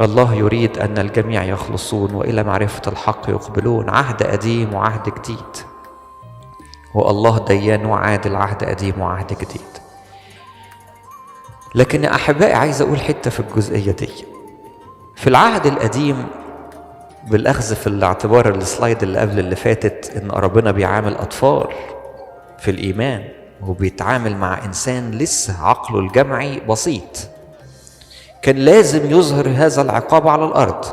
الله يريد أن الجميع يخلصون وإلى معرفة الحق يقبلون. عهد قديم وعهد جديد، والله ديان وعادل، عهد قديم وعهد جديد. لكن يا أحبائي عايز أقول حتة في الجزئية دي. في العهد القديم، بالأخذ في الاعتبار السلايد اللي قبل اللي فاتت، إن ربنا بيعامل أطفال في الإيمان وبيتعامل مع إنسان لسه عقله الجمعي بسيط، كان لازم يظهر هذا العقاب على الأرض.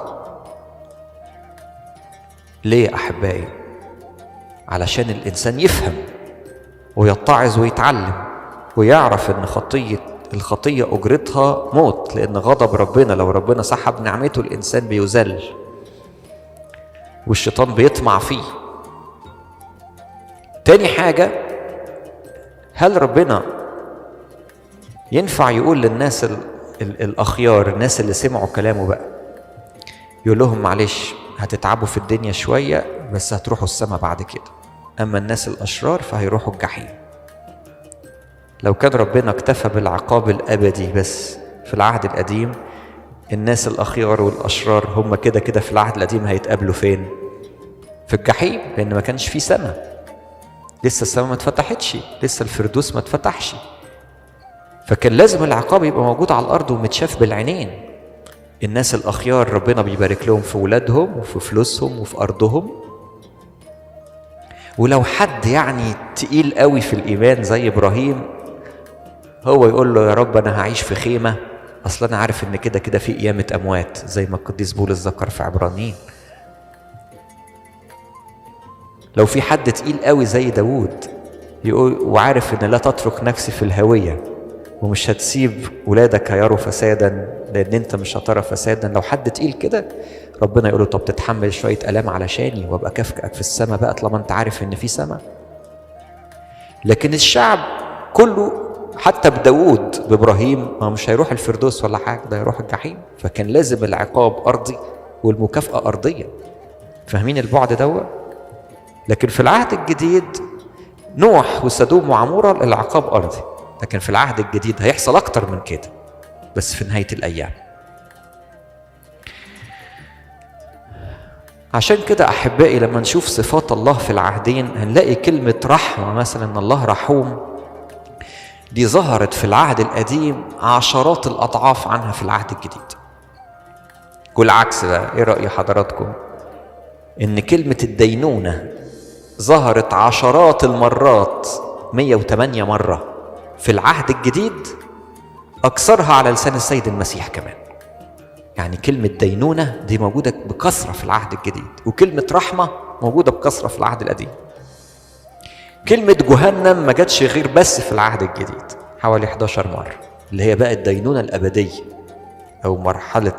ليه أحبائي؟ علشان الإنسان يفهم ويتعظ ويتعلم ويعرف إن الخطية أجرتها موت، لأن غضب ربنا لو ربنا سحب نعمته الإنسان بيذل والشيطان بيطمع فيه. تاني حاجة، هل ربنا ينفع يقول للناس الأخيار، الناس اللي سمعوا كلامه بقى، يقول لهم معلش هتتعبوا في الدنيا شوية بس هتروحوا السماء بعد كده، أما الناس الأشرار فهيروحوا الجحيم؟ لو كان ربنا اكتفى بالعقاب الأبدي بس في العهد القديم، الناس الأخيار والأشرار هم كده كده في العهد القديم هيتقابلوا فين؟ في الجحيم، لأن ما كانش فيه سماء، لسه السماء ما اتفتحتش، لسه الفردوس ما اتفتحش، فكان لازم العقاب يبقى موجود على الأرض ومتشاف بالعينين. الناس الأخيار ربنا بيبارك لهم في ولادهم وفي فلوسهم وفي أرضهم، ولو حد يعني تقيل قوي في الإيمان زي إبراهيم، هو يقول له يا رب أنا هعيش في خيمة، أصلا أنا عارف إن كده كده في قيامة أموات، زي ما القديس بولس ذكر في عبرانيين. لو في حد تقيل قوي زي داود يقول وعارف إن لا تترك نفسي في الهوية ومش هتسيب ولادك هيروا فسادا لأن أنت مش هترى فسادا، لو حد تقيل كده ربنا يقوله طب تتحمل شوية آلام علشاني وابقى كافئك في السماء بقى طالما أنت عارف إن في سماء. لكن الشعب كله حتى بداود بإبراهيم ما مش هيروح الفردوس ولا حاجة، ده هيروح الجحيم. فكان لازم العقاب أرضي والمكافأة أرضية. فاهمين البعد دوت؟ لكن في العهد الجديد نوح وسدوم وعمورة العقاب أرضي، لكن في العهد الجديد هيحصل أكتر من كده بس في نهاية الأيام. عشان كده أحبائي لما نشوف صفات الله في العهدين هنلاقي كلمة رحمة مثلا، إن الله رحوم، دي ظهرت في العهد القديم عشرات الأضعاف عنها في العهد الجديد. والعكس بقى، إيه رأي حضراتكم؟ إن كلمة الدينونة ظهرت عشرات المرات، 108 مرة في العهد الجديد، أكثرها على لسان السيد المسيح كمان. يعني كلمة دينونة دي موجودة بكثرة في العهد الجديد، وكلمة رحمة موجودة بكثرة في العهد القديم. كلمة جهنم ما جاتش غير بس في العهد الجديد حوالي 11 مرة، اللي هي بقى الدينونة الأبدية أو مرحلة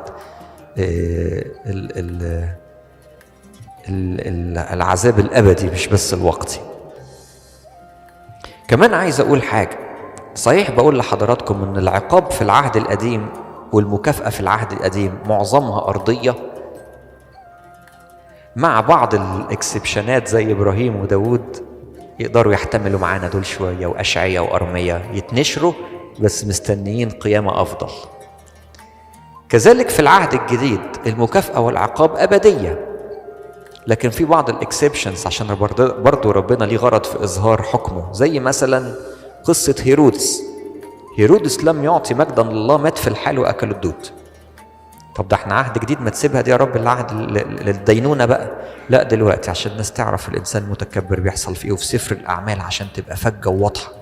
العذاب الأبدي مش بس الوقتي. كمان عايز أقول حاجة، صحيح بقول لحضراتكم إن العقاب في العهد القديم والمكافأة في العهد القديم معظمها أرضية، مع بعض الإكسبشنات زي إبراهيم وداود يقدروا يحتملوا معانا دول شوية، وأشعية وأرمية يتنشروا بس مستنيين قيامة أفضل. كذلك في العهد الجديد المكافأة والعقاب أبدية، لكن في بعض الإكسبشنز عشان برضو ربنا ليه غرض في إظهار حكمه، زي مثلا قصة هيرودس. هيرودس لم يعطي مجدا لله، مات في الحال وأكل الدود. طب ده احنا عهد جديد، ما تسيبها دي يا رب العهد للدينونة بقى. لا دلوقتي عشان الناس تعرف الإنسان متكبر بيحصل فيه، وفي سفر الأعمال عشان تبقى فجة وواضحة.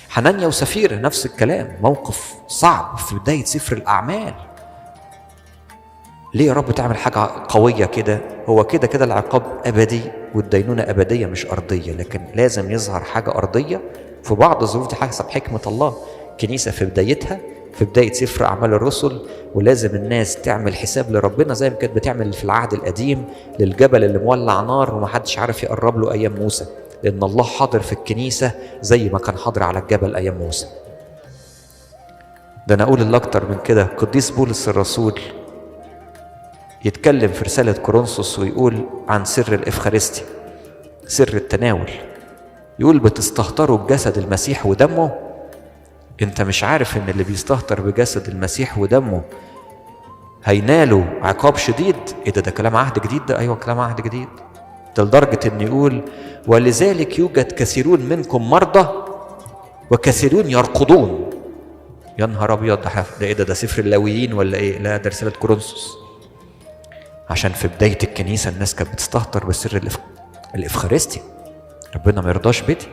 حنانيا وسفيرة نفس الكلام، موقف صعب في بداية سفر الأعمال. ليه يا رب تعمل حاجة قوية كده؟ هو كده كده العقاب أبدي والدينونة أبدية مش أرضية، لكن لازم يظهر حاجة أرضية في بعض الظروف دي حسب حكمة الله. كنيسة في بدايتها، في بداية سفر أعمال الرسل، ولازم الناس تعمل حساب لربنا زي ما كانت بتعمل في العهد القديم للجبل اللي مولع نار ومحدش عارف يقرب له أيام موسى، لأن الله حاضر في الكنيسة زي ما كان حاضر على الجبل أيام موسى. ده أنا أقول اللي أكتر من كده، قديس بولس الرسول يتكلم في رسالة كورنثوس ويقول عن سر الإفخارستي، سر التناول، يقول بتستهتروا بجسد المسيح ودمه؟ انت مش عارف ان اللي بيستهتر بجسد المسيح ودمه هينالوا عقاب شديد. ايه ده كلام عهد جديد ده؟ ايوه كلام عهد جديد. ده لدرجة ان يقول ولذلك يوجد كثيرون منكم مرضى وكثيرون يرقدون. يا نهار ابيض، ده ايه ده سفر اللاويين ولا ايه؟ لا، ده رسالة كورنثوس. عشان في بداية الكنيسة الناس كانت بتستهتر بالسر الافخارستي، ربنا ما يرضاش بدي.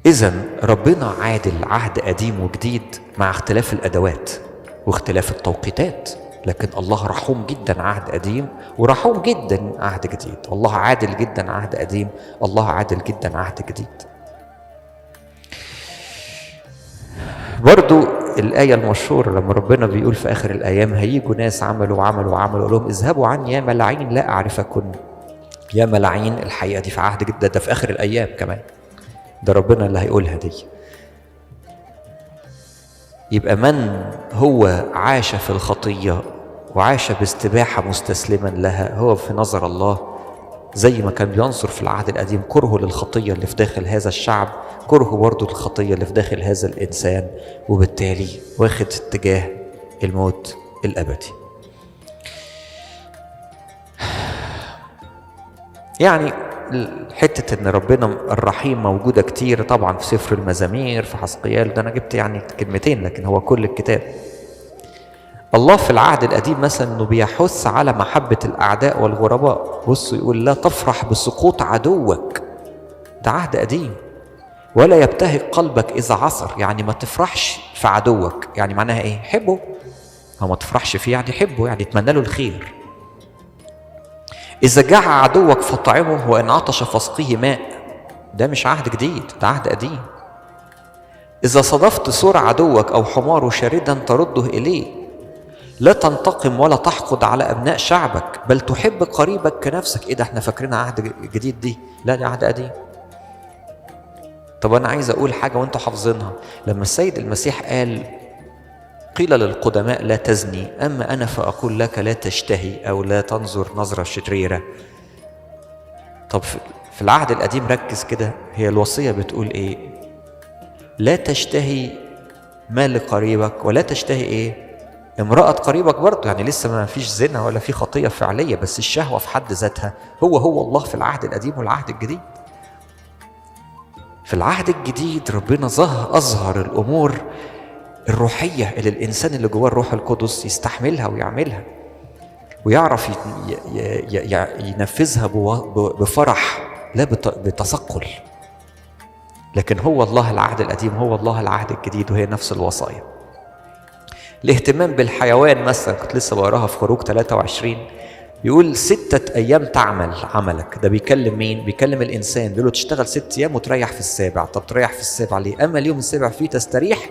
إذا ربنا عادل عهد قديم وجديد مع اختلاف الأدوات واختلاف التوقيتات، لكن الله رحوم جدا عهد قديم ورحوم جدا عهد جديد. الله عادل جدا عهد قديم، الله عادل جدا عهد جديد. برضو الآية المشهورة لما ربنا بيقول في آخر الأيام هيجوا ناس عملوا وعملوا وعملوا، قال لهم اذهبوا عني يا ملاعين لا أعرفكن. يا ملاعين الحقيقة دي في عهد جديد، ده في آخر الأيام كمان، ده ربنا اللي هيقولها دي. يبقى من هو عاش في الخطية وعاش باستباحة مستسلما لها، هو في نظر الله زي ما كان بينظر في العهد القديم كرهه للخطية اللي في داخل هذا الشعب، كرهه برضه للخطية اللي في داخل هذا الإنسان، وبالتالي واخد اتجاه الموت الأبدي. يعني حتة إن ربنا الرحيم موجودة كتير طبعا في سفر المزامير، في حزقيال، ده أنا جبت يعني كلمتين لكن هو كل الكتاب. الله في العهد القديم مثلا إنه بيحث على محبة الأعداء والغرباء. بصوا يقول لا تفرح بسقوط عدوك، ده عهد قديم. ولا يبتهج قلبك إذا عثر، يعني ما تفرحش في عدوك، يعني معناها إيه؟ حبه. هو ما تفرحش فيه يعني حبه، يعني اتمنى له الخير. إذا جاع عدوك فطعمه وإن عطش فاسقيه ماء، ده مش عهد جديد، ده عهد قديم. إذا صادفت سور عدوك أو حماره شاردا ترده إليه. لا تنتقم ولا تحقد على أبناء شعبك بل تحب قريبك كنفسك. إيه ده احنا فاكرين عهد جديد دي؟ لا، ده عهد قديم. طب أنا عايز أقول حاجة وأنتوا حافظينها. لما السيد المسيح قال قيل للقدماء لا تزني، أما أنا فأقول لك لا تشتهي أو لا تنظر نظرة شريرة. طب في العهد القديم ركز كده، هي الوصية بتقول إيه؟ لا تشتهي مال لقريبك ولا تشتهي إيه؟ امرأة قريبك برضه. يعني لسه ما فيش زنا ولا في خطية فعلية، بس الشهوة في حد ذاتها هو الله في العهد القديم والعهد الجديد. في العهد الجديد ربنا أظهر الأمور الروحية اللي الإنسان اللي جواه الروح القدس يستحملها ويعملها ويعرف ينفذها بفرح لا بتثقل. لكن هو الله العهد القديم، هو الله العهد الجديد، وهي نفس الوصايا. الاهتمام بالحيوان مثلا، كنت لسه بقراها في خروج 23، يقول 6 أيام تعمل عملك. ده بيكلم مين؟ بيكلم الإنسان، بيقول له تشتغل 6 أيام وتريح في السابع. طب تريح في السابع ليه؟ أما اليوم السابع فيه تستريح.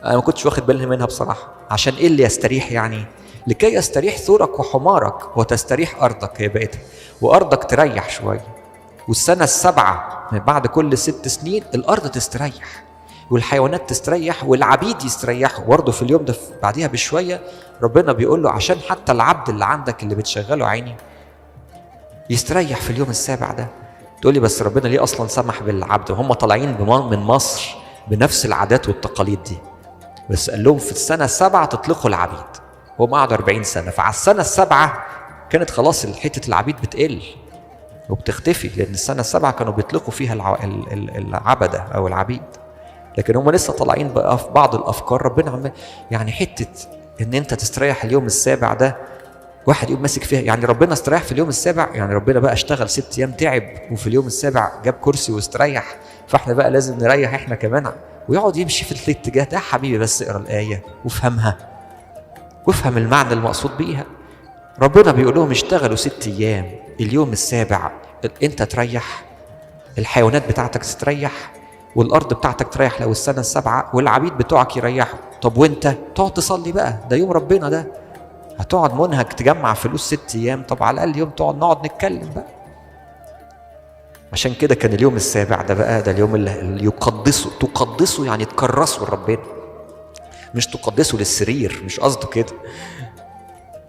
أنا ما كنتش واخد بالي منها بصراحة. عشان إيه اللي يستريح يعني؟ لكي يستريح ثورك وحمارك وتستريح أرضك، هي بقتها وأرضك تريح شوية. والسنة 7 من بعد كل 6 سنين الأرض تستريح والحيوانات تستريح والعبيد يستريحوا برضه. في اليوم ده بعديها بشوية ربنا بيقول له عشان حتى العبد اللي عندك اللي بتشغله عيني يستريح في اليوم السابع ده. تقولي بس ربنا ليه أصلا سمح بالعبد وهم طالعين من مصر بنفس العادات والتقاليد دي؟ بس قال لهم في السنة 7 تطلقوا العبيد. هم قعدوا 40 سنة، فعلى السنة 7 كانت خلاص حتة العبيد بتقل وبتختفي، لأن السنة 7 كانوا بيطلقوا فيها العبدة أو العبيد. لكن هم لسه طالعين بقى في بعض الأفكار. ربنا عم يعني حتة إن أنت تستريح اليوم السابع ده، واحد يقوم ماسك فيها. يعني ربنا استريح في اليوم السابع، يعني ربنا بقى اشتغل 6 أيام تعب وفي اليوم السابع جاب كرسي واستريح، فاحنا بقى لازم نريح احنا كمان، ويقعد يمشي في الاتجاه ده. حبيبي بس اقرا الآية وافهمها وافهم المعنى المقصود بيها. ربنا بيقول لهم اشتغلوا 6 أيام، اليوم السابع انت تريح، الحيوانات بتاعتك تستريح والارض بتاعتك تريح لو السنة 7، والعبيد بتوعك يريحوا. طب وانت تقعد تصلي بقى، ده يوم ربنا ده، هتقعد منهك تجمع فلوس 6 أيام؟ طب على الاقل يوم تقعد نقعد نتكلم بقى. عشان كده كان اليوم السابع ده بقى ده اليوم اللي يقدسه. تقدسه يعني تكرسه لربنا، مش تقدسه للسرير، مش قصده كده.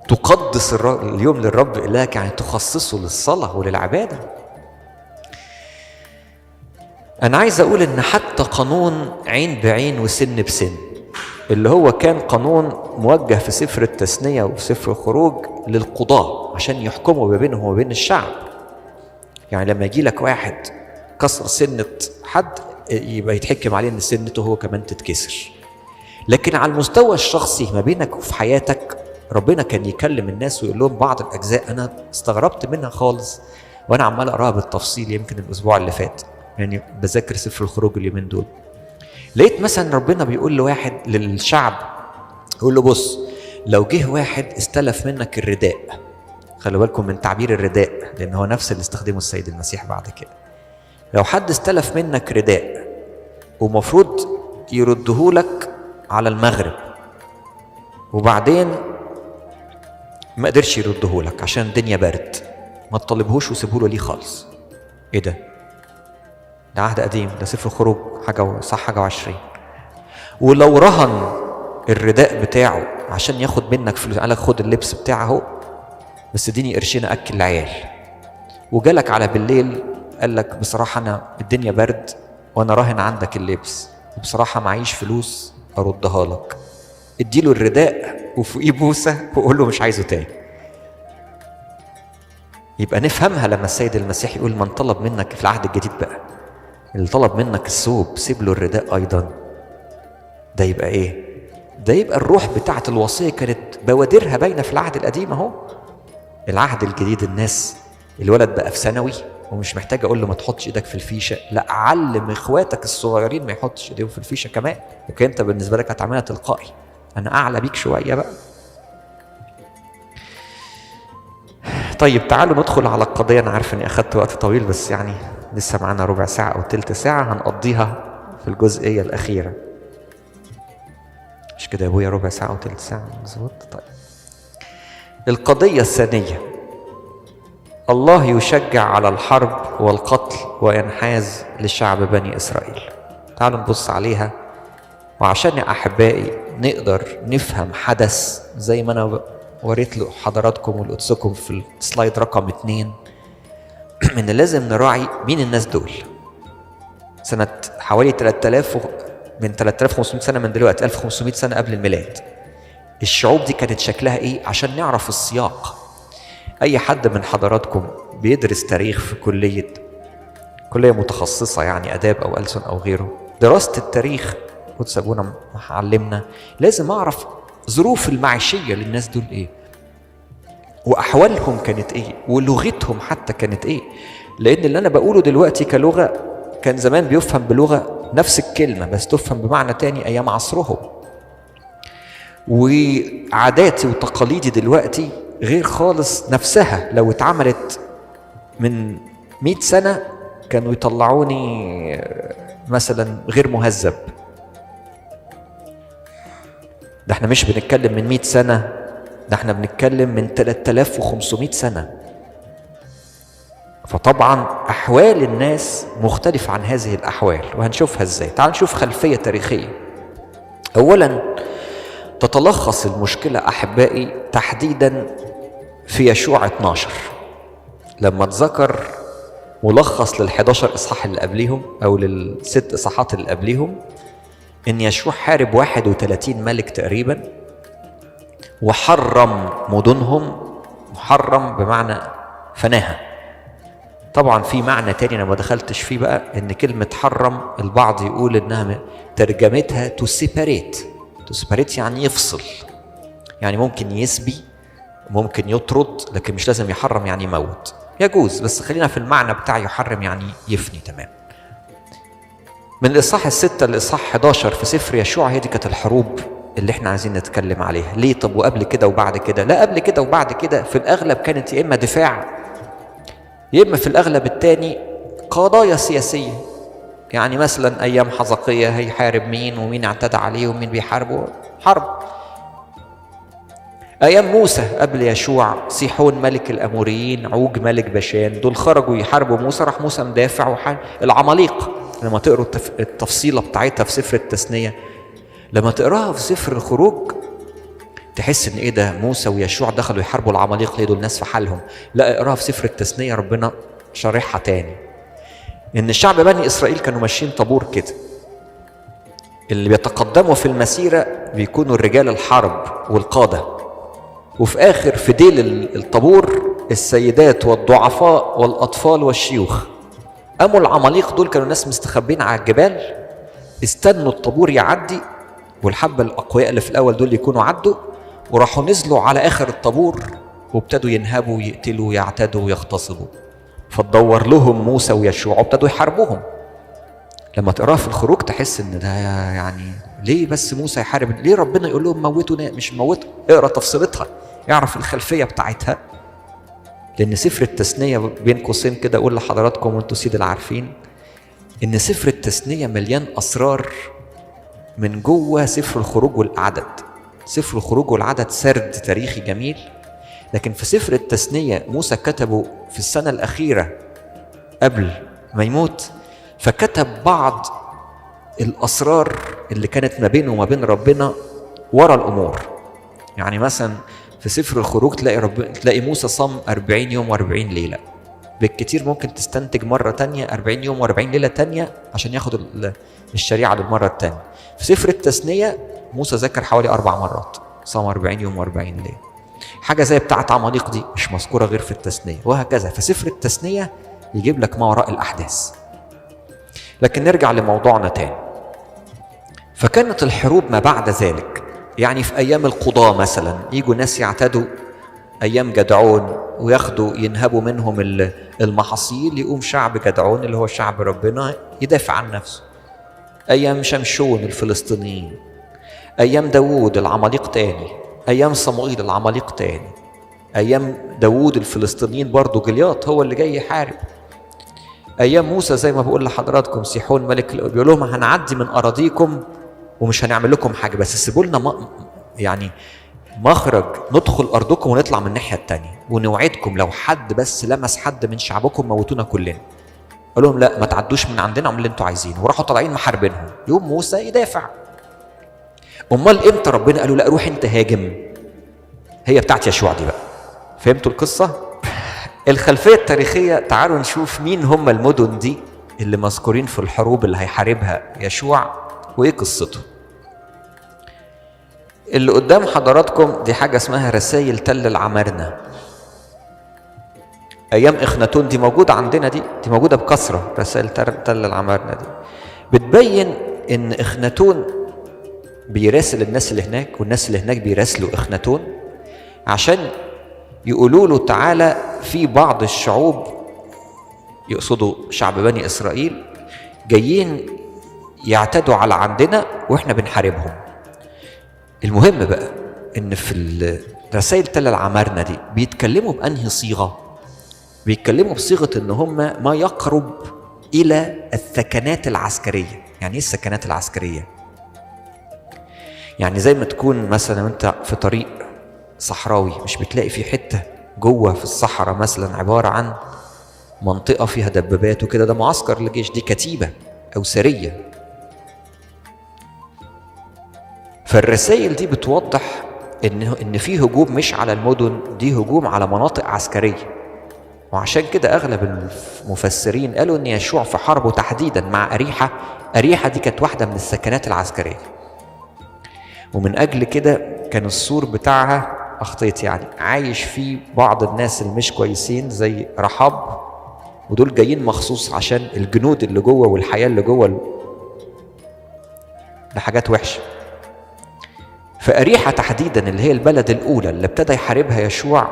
تقدس اليوم للرب إلهك يعني تخصصه للصلاة وللعبادة. أنا عايز أقول إن حتى قانون عين بعين وسن بسن، اللي هو كان قانون موجه في سفر التثنية وفي سفر الخروج للقضاة عشان يحكموا ما بينهم وبين الشعب. يعني لما يجي لك واحد كسر سنة حد يبقى يتحكم عليه ان سنته هو كمان تتكسر. لكن على المستوى الشخصي ما بينك وفي حياتك، ربنا كان يكلم الناس ويقول لهم بعض الأجزاء أنا استغربت منها خالص وأنا عمال أقراها بالتفصيل يمكن الأسبوع اللي فات، يعني بذاكر سفر الخروج اليومين دول. لقيت مثلا ربنا بيقول لواحد للشعب، يقول له بص، لو جه واحد استلف منك الرداء، خلوا بالكم من تعبير الرداء لأن هو نفس اللي استخدمه السيد المسيح بعد كده. لو حد استلف منك رداء ومفروض يردهولك على المغرب، وبعدين ما قدرش يردهولك عشان الدنيا برد، ما تطلبهوش وسيبهوله ليه خالص. ايه ده؟ ده عهد قديم، ده سفر خروج حاجة صح حاجة و20. ولو رهن الرداء بتاعه عشان ياخد منك فلوس، قالك خد اللبس بتاعه بس اديني قرشين اكل العيال، وجالك على بالليل قال لك بصراحة انا الدنيا برد وانا راهن عندك اللبس وبصراحة معيش فلوس اردها لك، اديله الرداء وفوقيه بوسه وقول له مش عايزه تاني. يبقى نفهمها لما السيد المسيح يقول من طلب منك في العهد الجديد بقى، اللي طلب منك الثوب سيب له الرداء ايضا. ده يبقى ايه؟ ده يبقى الروح بتاعه الوصية كانت بوادرها باينة في العهد القديم اهو. العهد الجديد الناس الولد بقى في ثانوي ومش محتاج اقول له ما تحطش ايدك في الفيشه، لا علم اخواتك الصغيرين ما يحطش ايديهم في الفيشه كمان، لكن انت بالنسبة لك هتعملها تلقائي، انا اعلى بيك شوية بقى. طيب تعالوا ندخل على القضية. انا عارف اني اخدت وقت طويل بس يعني لسه معانا ربع ساعة او تلت ساعة هنقضيها في الجزئية الاخيرة. مش كده يا ابويا؟ ربع ساعة او تلت ساعة مظبوط. طيب القضية الثانية، الله يشجع على الحرب والقتل وينحاز لشعب بني اسرائيل. تعالوا نبص عليها، وعشان يا احبائي نقدر نفهم حدث زي ما انا وريت لحضراتكم ولقدسكم في السلايد رقم 2، ان لازم نراعي مين الناس دول. سنة حوالي 3000 من 3500 سنة من دلوقتي، 1500 سنة قبل الميلاد، الشعوب دي كانت شكلها ايه عشان نعرف السياق. اي حد من حضراتكم بيدرس تاريخ في كلية متخصصة يعني آداب او ألسن او غيره، دراسة التاريخ قدس ابونا علمنا لازم اعرف ظروف المعيشية للناس دول ايه، واحوالهم كانت ايه، ولغتهم حتى كانت ايه. لان اللي انا بقوله دلوقتي كلغة كان زمان بيفهم بلغة نفس الكلمة بس تفهم بمعنى تاني ايام عصرهم، وعاداتي وتقاليدي دلوقتي غير خالص نفسها. لو اتعملت من 100 سنة كانوا يطلعوني مثلا غير مهذب. ده احنا مش بنتكلم من 100 سنة، ده احنا بنتكلم من 3500 سنة. فطبعا أحوال الناس مختلفة عن هذه الأحوال، وهنشوفها ازاي. تعال نشوف خلفية تاريخية. أولا تتلخص المشكلة أحبائي تحديدا في يشوع 12، لما اتذكر ملخص لل11 إصحاح اللي قبليهم أو لل6 إصحاحات اللي قبليهم، إن يشوع حارب 31 ملك تقريبا وحرم مدنهم. محرم بمعنى فناها. طبعا في معنى تاني انا ما دخلتش فيه بقى، ان كلمة حرم البعض يقول انها ترجمتها to separate. to separate يعني يفصل، يعني ممكن يسبي، ممكن يطرد، لكن مش لازم يحرم يعني يموت، يجوز، بس خلينا في المعنى بتاع يحرم يعني يفني. تمام. من الإصحاح 6 لإصحاح 11 في سفر يشوع هي دي كانت الحروب اللي احنا عايزين نتكلم عليها. ليه؟ طب وقبل كده وبعد كده؟ لا، قبل كده وبعد كده في الأغلب كانت يا إما دفاع، يا إما في الأغلب الثاني قضايا سياسية. يعني مثلا أيام حزقية هيحارب مين، ومين اعتدى عليه، ومين بيحاربه، حرب. أيام موسى قبل يشوع، سيحون ملك الأموريين، عوج ملك بشان، دول خرجوا يحاربوا موسى، راح موسى مدافع وحارب العماليق. لما تقروا التفصيلة بتاعتها في سفر التثنية، لما تقراها في سفر الخروج تحس ان ايه ده، موسى ويشوع دخلوا يحاربوا العماليق ليه؟ دول ناس في حالهم. لا، اقراها في سفر التثنية ربنا شارحها تاني، ان الشعب بني اسرائيل كانوا ماشيين طابور كده، اللي بيتقدموا في المسيرة بيكونوا الرجال الحرب والقادة، وفي آخر في ديل الطابور السيدات والضعفاء والأطفال والشيوخ. قاموا العماليق دول كانوا ناس مستخبين على الجبال، استنوا الطابور يعدي والحبة الأقوياء اللي في الأول دول يكونوا عدوا، وراحوا نزلوا على آخر الطابور وابتدوا ينهبوا ويقتلوا ويعتدوا ويغتصبوا. فتدور لهم موسى ويشوع وابتدوا يحاربوهم. لما تقراه في الخروج تحس ان ده يعني ليه بس موسى يحارب؟ ليه ربنا يقول لهم موتوا؟ مش موتوا، اقرا تفصيلتها، اعرف الخلفية بتاعتها. لان سفر التثنية بين قوسين كده اقول لحضراتكم وانتوا سيد العارفين ان سفر التثنية مليان اسرار من جوه سفر الخروج والعدد. سفر الخروج والعدد سرد تاريخي جميل، لكن في سفر التثنية موسى كتبه في السنة الاخيرة قبل ما يموت، فكتب بعض الأسرار اللي كانت ما بينه وما بين ربنا ورا الأمور. يعني مثلا في سفر الخروج تلاقي موسى صام 40 يوم و40 ليلة، بالكتير ممكن تستنتج مرة تانية 40 يوم و40 ليلة تانية عشان ياخد الشريعة للمرة التانية. في سفر التثنية موسى ذكر حوالي 4 مرات صام 40 يوم و40 ليلة. حاجة زي بتاعة عماليق دي مش مذكورة غير في التثنية، وهكذا. فسفر التثنية يجيب لك ما وراء الأحداث. لكن نرجع لموضوعنا تاني. فكانت الحروب ما بعد ذلك، يعني في أيام القضاة مثلا يجوا ناس يعتدوا أيام جدعون وياخدوا ينهبوا منهم المحاصيل، يقوم شعب جدعون اللي هو شعب ربنا يدافع عن نفسه. أيام شمشون الفلسطينيين، أيام داوود العماليق تاني، أيام صموئيل العماليق تاني، أيام داوود الفلسطينيين برضو جلياط هو اللي جاي يحارب. أيام موسى زي ما بقول لحضراتكم سيحون ملك بيقول لهم هنعدي من أراضيكم ومش هنعمل لكم حاجة، بس سيبوا لنا يعني مخرج ندخل أرضكم ونطلع من الناحية التانية، ونوعدكم لو حد بس لمس حد من شعبكم موتونا كلنا. قال لهم لا، ما تعدوش من عندنا، اعملوا اللي انتوا عايزينه. وراحوا طالعين محاربينهم. يوم موسى يدافع. أمال إمتى ربنا قالوا لا روح أنت هاجم؟ هي بتاعت يشوع دي بقى. فهمتوا القصة؟ الخلفية التاريخية، تعالوا نشوف مين هم المدن دي اللي مذكورين في الحروب اللي هيحاربها يشوع وإيه قصته. اللي قدام حضراتكم دي حاجة اسمها رسائل تل العمارنة. أيام إخناتون دي موجودة عندنا، دي موجودة بكثرة. رسائل تل العمارنة دي بتبين إن إخناتون بيراسل الناس اللي هناك، والناس اللي هناك بيراسلوا إخناتون عشان يقولوا له تعالى في بعض الشعوب، يقصدوا شعب بني إسرائيل، جايين يعتدوا على عندنا وإحنا بنحاربهم. المهم بقى إن في الرسائل تل العمارنة دي بيتكلموا بأنهي صيغة؟ بيتكلموا بصيغة إن هم ما يقرب إلى الثكنات العسكرية. يعني إيه الثكنات العسكرية؟ يعني زي ما تكون مثلا أنت في طريق صحراوي، مش بتلاقي في حتة جوه في الصحراء مثلا عبارة عن منطقة فيها دبابات وكده، ده معسكر للجيش، دي كتيبة أو سرية. فالرسائل دي بتوضح إن في هجوم مش على المدن دي، هجوم على مناطق عسكرية. وعشان كده أغلب المفسرين قالوا إن يشوع في حربه تحديدا مع أريحة، أريحة دي كانت واحدة من السكنات العسكرية، ومن أجل كده كان السور بتاعها أخطيت يعني عايش فيه بعض الناس المش كويسين زي رحاب، ودول جايين مخصوص عشان الجنود اللي جوه والحياة اللي جوه لحاجات وحشة. فأريحة تحديدا اللي هي البلد الأولى اللي ابتدى يحاربها يشوع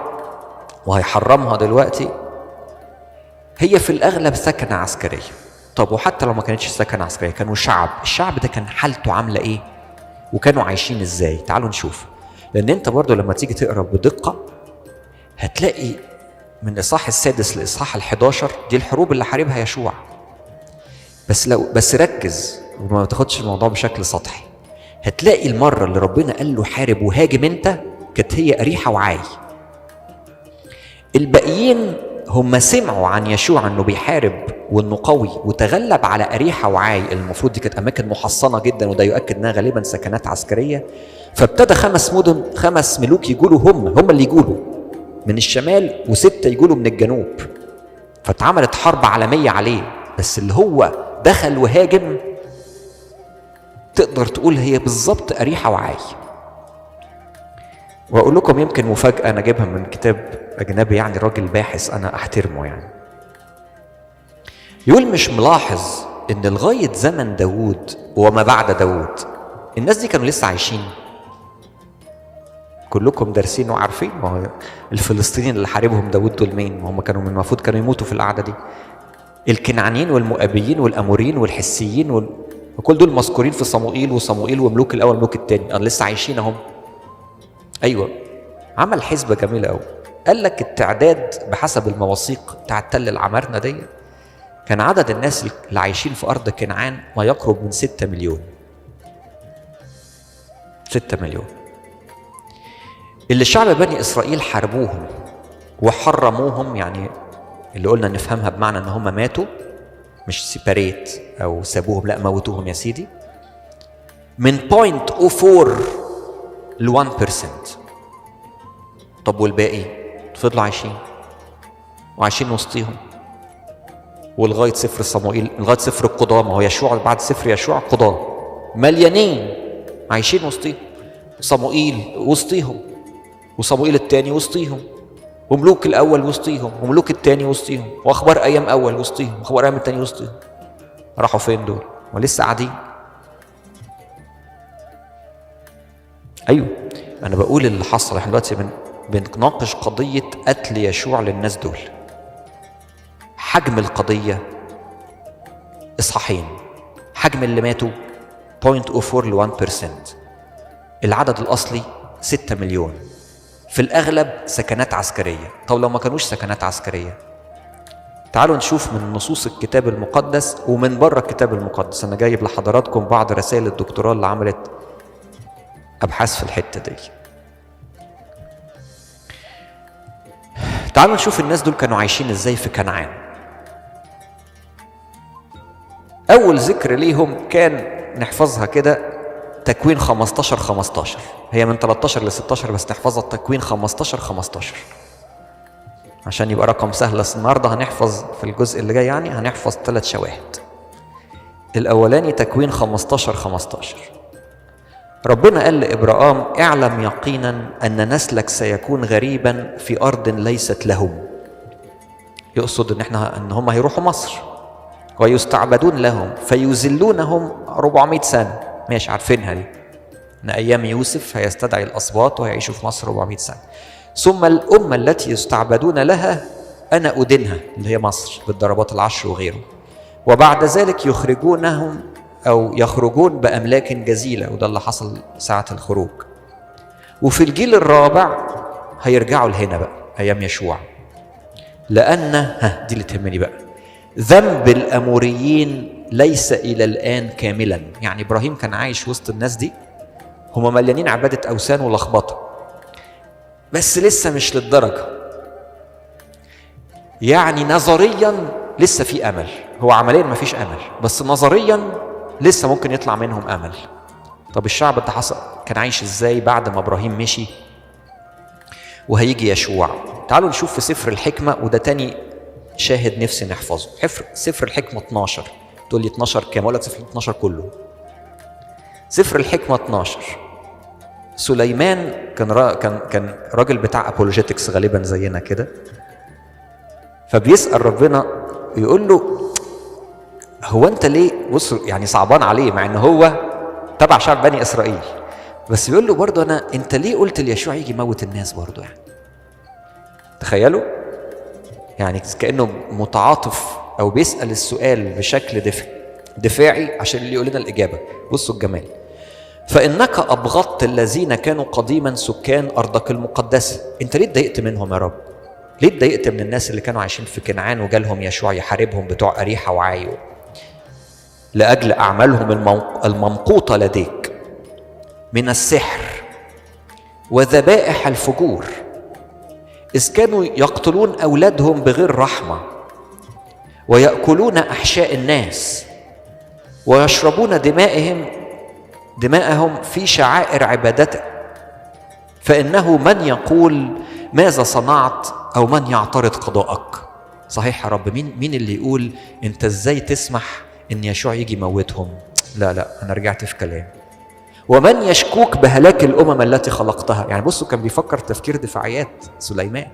وهيحرمها دلوقتي، هي في الأغلب سكنة عسكرية. طب وحتى لو ما كانتش سكنة عسكرية، كانوا شعب، الشعب ده كان حالته عاملة إيه؟ وكانوا عايشين إزاي؟ تعالوا نشوف. لأن أنت برضو لما تيجي تقرأ بدقة هتلاقي من الإصحاح 6 لإصحاح 11 دي الحروب اللي حاربها يشوع. بس لو بس ركز وما تاخدش الموضوع بشكل سطحي، هتلاقي المرة اللي ربنا قال له حارب وهاجم أنت كانت هي أريحة وعاي. الباقيين هم سمعوا عن يشوع انه بيحارب وانه قوي وتغلب على أريحة وعاي، المفروض دي كانت اماكن محصنة جدا وده يؤكد انها غالبا سكنات عسكرية. فابتدى 5 مدن، 5 ملوك يجولوا، هم اللي يجولوا من الشمال و6 يجولوا من الجنوب. فاتعملت حرب عالمية عليه، بس اللي هو دخل وهاجم تقدر تقول هي بالظبط أريحة وعاي. وأقول لكم يمكن مفاجأة أنا جايبها من كتاب أجنبي، يعني راجل باحث أنا أحترمه، يعني يقول مش ملاحظ إن لغاية زمن داوود وما بعد داوود الناس دي كانوا لسه عايشين؟ كلكم دارسين وعارفين، ما هو الفلسطينيين اللي حاربهم داوود دول مين؟ ما هم كانوا من المفروض كانوا يموتوا في القعدة دي. الكنعانيين والمؤابيين والأموريين والحسيين وكل دول مذكورين في صموئيل وصموئيل وملوك الأول وملوك الثاني، لسه عايشين اهم. أيوة، عمل حسبة جميلة أوي، قال لك التعداد بحسب المواثيق بتاع التل العمارنة دي كان عدد الناس اللي عايشين في أرض كنعان ما يقرب من 6 مليون. 6 مليون اللي شعب بني إسرائيل حاربوهم وحرموهم، يعني اللي قلنا نفهمها بمعنى إن هم ماتوا، مش separate أو سابوهم، لا موتوهم يا سيدي، من 0.04 ل 1%. طب والباقي فضلوا عايشين وعايشين وسطيهم ولغاية سفر صموئيل، لغاية سفر القضاة، ما هو يشوع بعد سفر يشوع قضاة مليانين عايشين وسطيهم، صموئيل وسطيهم، وصموئيل الثاني وسطيهم، وملوك الأول وسطيهم، وملوك الثاني وسطيهم، وأخبار أيام أول وسطيهم، وأخبار أيام الثاني وسطيهم. راحوا فين دول؟ ولسه قاعدين. أيوه أنا بقول اللي حصل، احنا دلوقتي بنناقش قضية قتل يشوع للناس دول. حجم القضية إصحاحين، حجم اللي ماتوا 0.04 ل 1%، العدد الأصلي 6 مليون، في الأغلب سكنات عسكرية. طب لو ما كانوش سكنات عسكرية؟ تعالوا نشوف من نصوص الكتاب المقدس ومن بره الكتاب المقدس. أنا جايب لحضراتكم بعض رسائل الدكتوراه اللي عملت أبحاث في الحتة دي. تعالوا نشوف الناس دول كانوا عايشين إزاي في كنعان. أول ذكر ليهم كان نحفظها كده، تكوين 15:15، هي من 13 ل 16 بس نحفظها، تكوين 15:15 عشان يبقى رقم سهل. النهارده هنحفظ في الجزء اللي جاي، يعني هنحفظ 3 شواهد. الأولاني تكوين 15:15، ربنا قال لإبراهام اعلم يقينا أن نسلك سيكون غريبا في أرض ليست لهم. يقصد إن هم هيروحوا مصر ويستعبدون لهم فيذلونهم 400 سنة. ماشي، عارفينها دي، إن أيام يوسف هيستدعي الأسباط وهيعيشوا في مصر 400 سنة. ثم الأمة التي يستعبدون لها أنا أدينها، اللي هي مصر بالضربات العشر وغيره، وبعد ذلك يخرجونهم أو يخرجون بأملاك جزيلة، وده اللي حصل ساعة الخروج. وفي الجيل الرابع هيرجعوا لهنا بقى أيام يشوع، لأن دي اللي تهمني بقى، ذنب الأموريين ليس إلى الآن كاملا. يعني إبراهيم كان عايش وسط الناس دي، هم مليانين عبادة أوثان ولخبطة، بس لسه مش للدرجة، يعني نظريا لسه في أمل. هو عمليا ما فيش أمل، بس نظريا لسه ممكن يطلع منهم أمل. طب الشعب ده حصل كان عايش إزاي بعد ما إبراهيم مشي وهيجي يشوع؟ تعالوا نشوف في سفر الحكمة، وده تاني شاهد نفسي نحفظه، سفر الحكمة 12. تقول لي 12 كام؟ أقول لك سفر 12 كله. سفر الحكمة 12، سليمان كان راجل بتاع apologetics غالبا زينا كده، فبيسأل ربنا يقول له هو أنت ليه، بص يعني صعبان عليه مع إن هو تبع شعب بني إسرائيل، بس بيقول له برضه أنت ليه قلت ليشوع يجي يموت الناس برضه؟ يعني تخيلوا، يعني كأنه متعاطف أو بيسأل السؤال بشكل دفاعي عشان اللي يقول لنا الإجابة. بصوا الجمال، فإنك أبغضت الذين كانوا قديما سكان أرضك المقدسة. أنت ليه اتضايقت منهم يا رب؟ ليه اتضايقت من الناس اللي كانوا عايشين في كنعان وجالهم يشوع يحاربهم بتوع أريحة وعايو؟ لأجل أعمالهم الممقوطة لديك من السحر وذبائح الفجور، إذ كانوا يقتلون أولادهم بغير رحمة ويأكلون أحشاء الناس ويشربون دماءهم في شعائر عبادتك. فإنه من يقول ماذا صنعت أو من يعترض قضاءك؟ صحيح يا رب، مين اللي يقول أنت إزاي تسمح إن يشوع يجي يموتهم؟ لا لا، انا رجعت في كلامي. ومن يشكوك بهلاك الامم التي خلقتها؟ يعني بصوا كان بيفكر تفكير دفاعيات سليمان،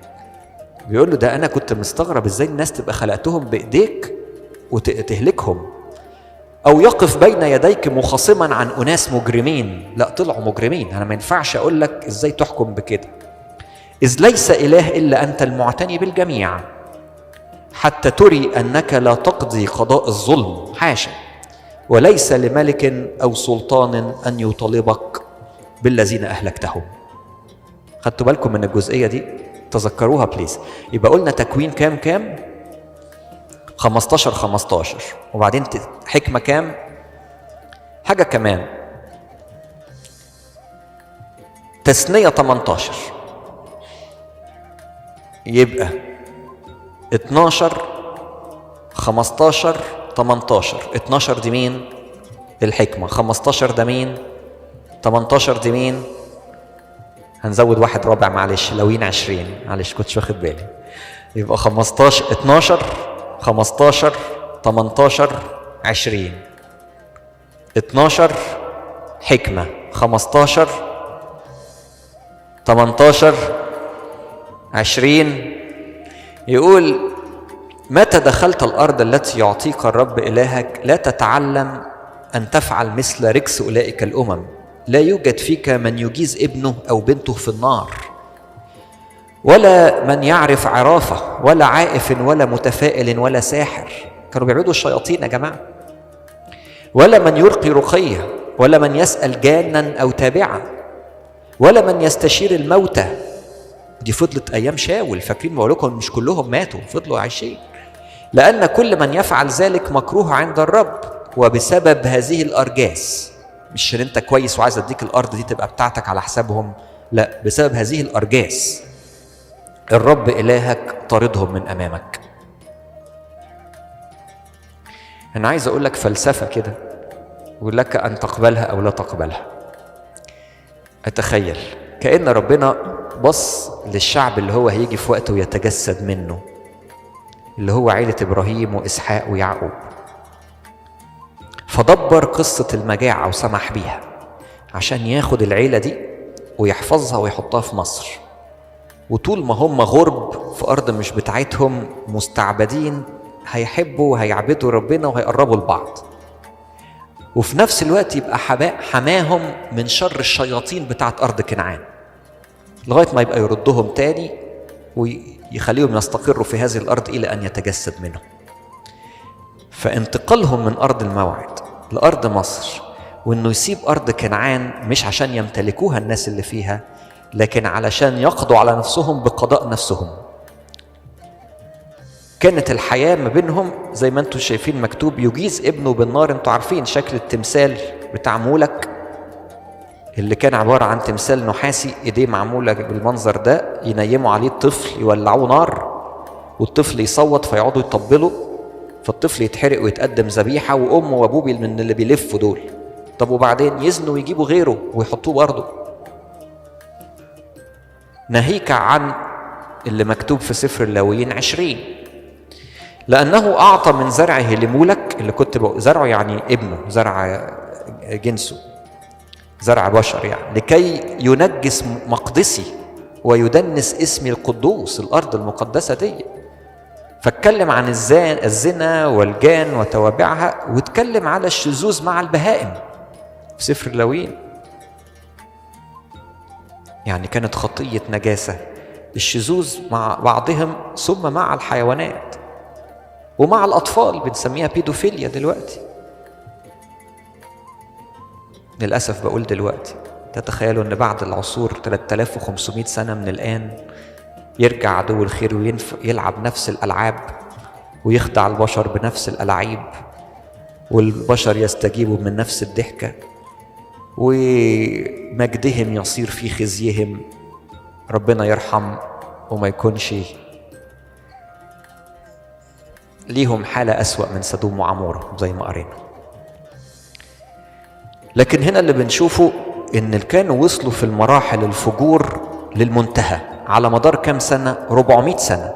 بيقول له ده انا كنت مستغرب ازاي الناس تبقى خلقتهم بايديك وتهلكهم، او يقف بين يديك مخاصما عن اناس مجرمين. لا، طلعوا مجرمين، انا ما ينفعش اقول لك ازاي تحكم بكده. اذ ليس اله الا انت المعتني بالجميع، حتى تري انك لا تقضي قضاء الظلم، حاشا، وليس لملك او سلطان ان يطالبك بالذين اهلكتهم. خدتوا بالكم من الجزئية دي؟ تذكروها please. يبقى قلنا تكوين كام كام؟ 15 15، وبعدين حكمه كام؟ حاجة كمان، تثنية 18. يبقى 12 15 18. 12 دي مين؟ الحكمة. 15 ده مين؟ 18 دي مين؟ هنزود واحد رابع معلش، لوين 20، معلش كنتش واخد بالي. يبقى 15 12 15 18 20. 12 حكمة، 15 18 20. يقول متى دخلت الأرض التي يعطيك الرب إلهك لا تتعلم أن تفعل مثل رجس أولئك الأمم، لا يوجد فيك من يجيز ابنه أو بنته في النار، ولا من يعرف عرافة، ولا عائف، ولا متفائل، ولا ساحر. كانوا بيعبدوا الشياطين يا جماعة. ولا من يرقي رقية، ولا من يسأل جانا أو تابعة، ولا من يستشير الموتى. دي فضلت أيام شاول، فاكرين بقول لكم مش كلهم ماتوا، فضلوا عايشين. لأن كل من يفعل ذلك مكروه عند الرب، وبسبب هذه الأرجاس، مش عشان أنت كويس وعايز أديك الأرض دي تبقى بتاعتك على حسابهم، لا، بسبب هذه الأرجاس الرب إلهك طاردهم من أمامك. أنا عايز أقول لك فلسفة كده، ولك أن تقبلها أو لا تقبلها. أتخيل كأن ربنا بص للشعب اللي هو هيجي في وقته ويتجسد منه، اللي هو عيلة إبراهيم وإسحاق ويعقوب، فدبر قصة المجاعة وسمح بيها عشان ياخد العيلة دي ويحفظها ويحطها في مصر. وطول ما هم غرب في أرض مش بتاعتهم، مستعبدين، هيحبوا وهيعبدوا ربنا وهيقربوا لبعض، وفي نفس الوقت يبقى حماهم من شر الشياطين بتاعت أرض كنعان، لغاية ما يبقى يردهم تاني ويخليهم يستقروا في هذه الأرض إلى أن يتجسد منهم. فانتقالهم من أرض الموعد لأرض مصر، وإنه يسيب أرض كنعان مش عشان يمتلكوها الناس اللي فيها، لكن علشان يقضوا على نفسهم بقضاء نفسهم. كانت الحياة ما بينهم زي ما انتم شايفين مكتوب يجيز ابنه بالنار. انتم عارفين شكل التمثال بتاع مولك اللي كان عبارة عن تمثال نحاسي، ايديه معمولة بالمنظر ده، ينيموا عليه الطفل يولعوه نار، والطفل يصوت فيقعدوا يطبلوا، فالطفل يتحرق ويتقدم ذبيحة، وأمه وأبوه من اللي بيلفوا دول. طب وبعدين يزنوا ويجيبوا غيره ويحطوه برضه. ناهيك عن اللي مكتوب في سفر اللاويين 20، لأنه أعطى من زرعه لمولك، اللي كنت زرعه يعني ابنه، زرع جنسه، زرع بشر يعني، لكي ينجس مقدسي ويدنس اسمي القدوس، الأرض المقدسة دي. فاتكلم عن الزنا والجان وتوابعها، واتكلم على الشذوذ مع البهائم في سفر اللاويين. يعني كانت خطية نجاسة الشذوذ مع بعضهم ثم مع الحيوانات ومع الأطفال، بنسميها بيدوفيليا دلوقتي. للأسف بقول دلوقتي، تتخيلوا أن بعد العصور 3500 سنة من الآن يرجع عدو الخير ويلعب نفس الألعاب ويخدع البشر بنفس الألعاب، والبشر يستجيبوا من نفس الضحكة، ومجدهم يصير في خزيهم. ربنا يرحم وما يكونش ليهم حالة أسوأ من سدوم وعمورة زي ما قرينا. لكن هنا اللي بنشوفه إن اللي كانوا وصلوا في المراحل الفجور للمنتهى على مدار كام سنة؟ 400 سنة.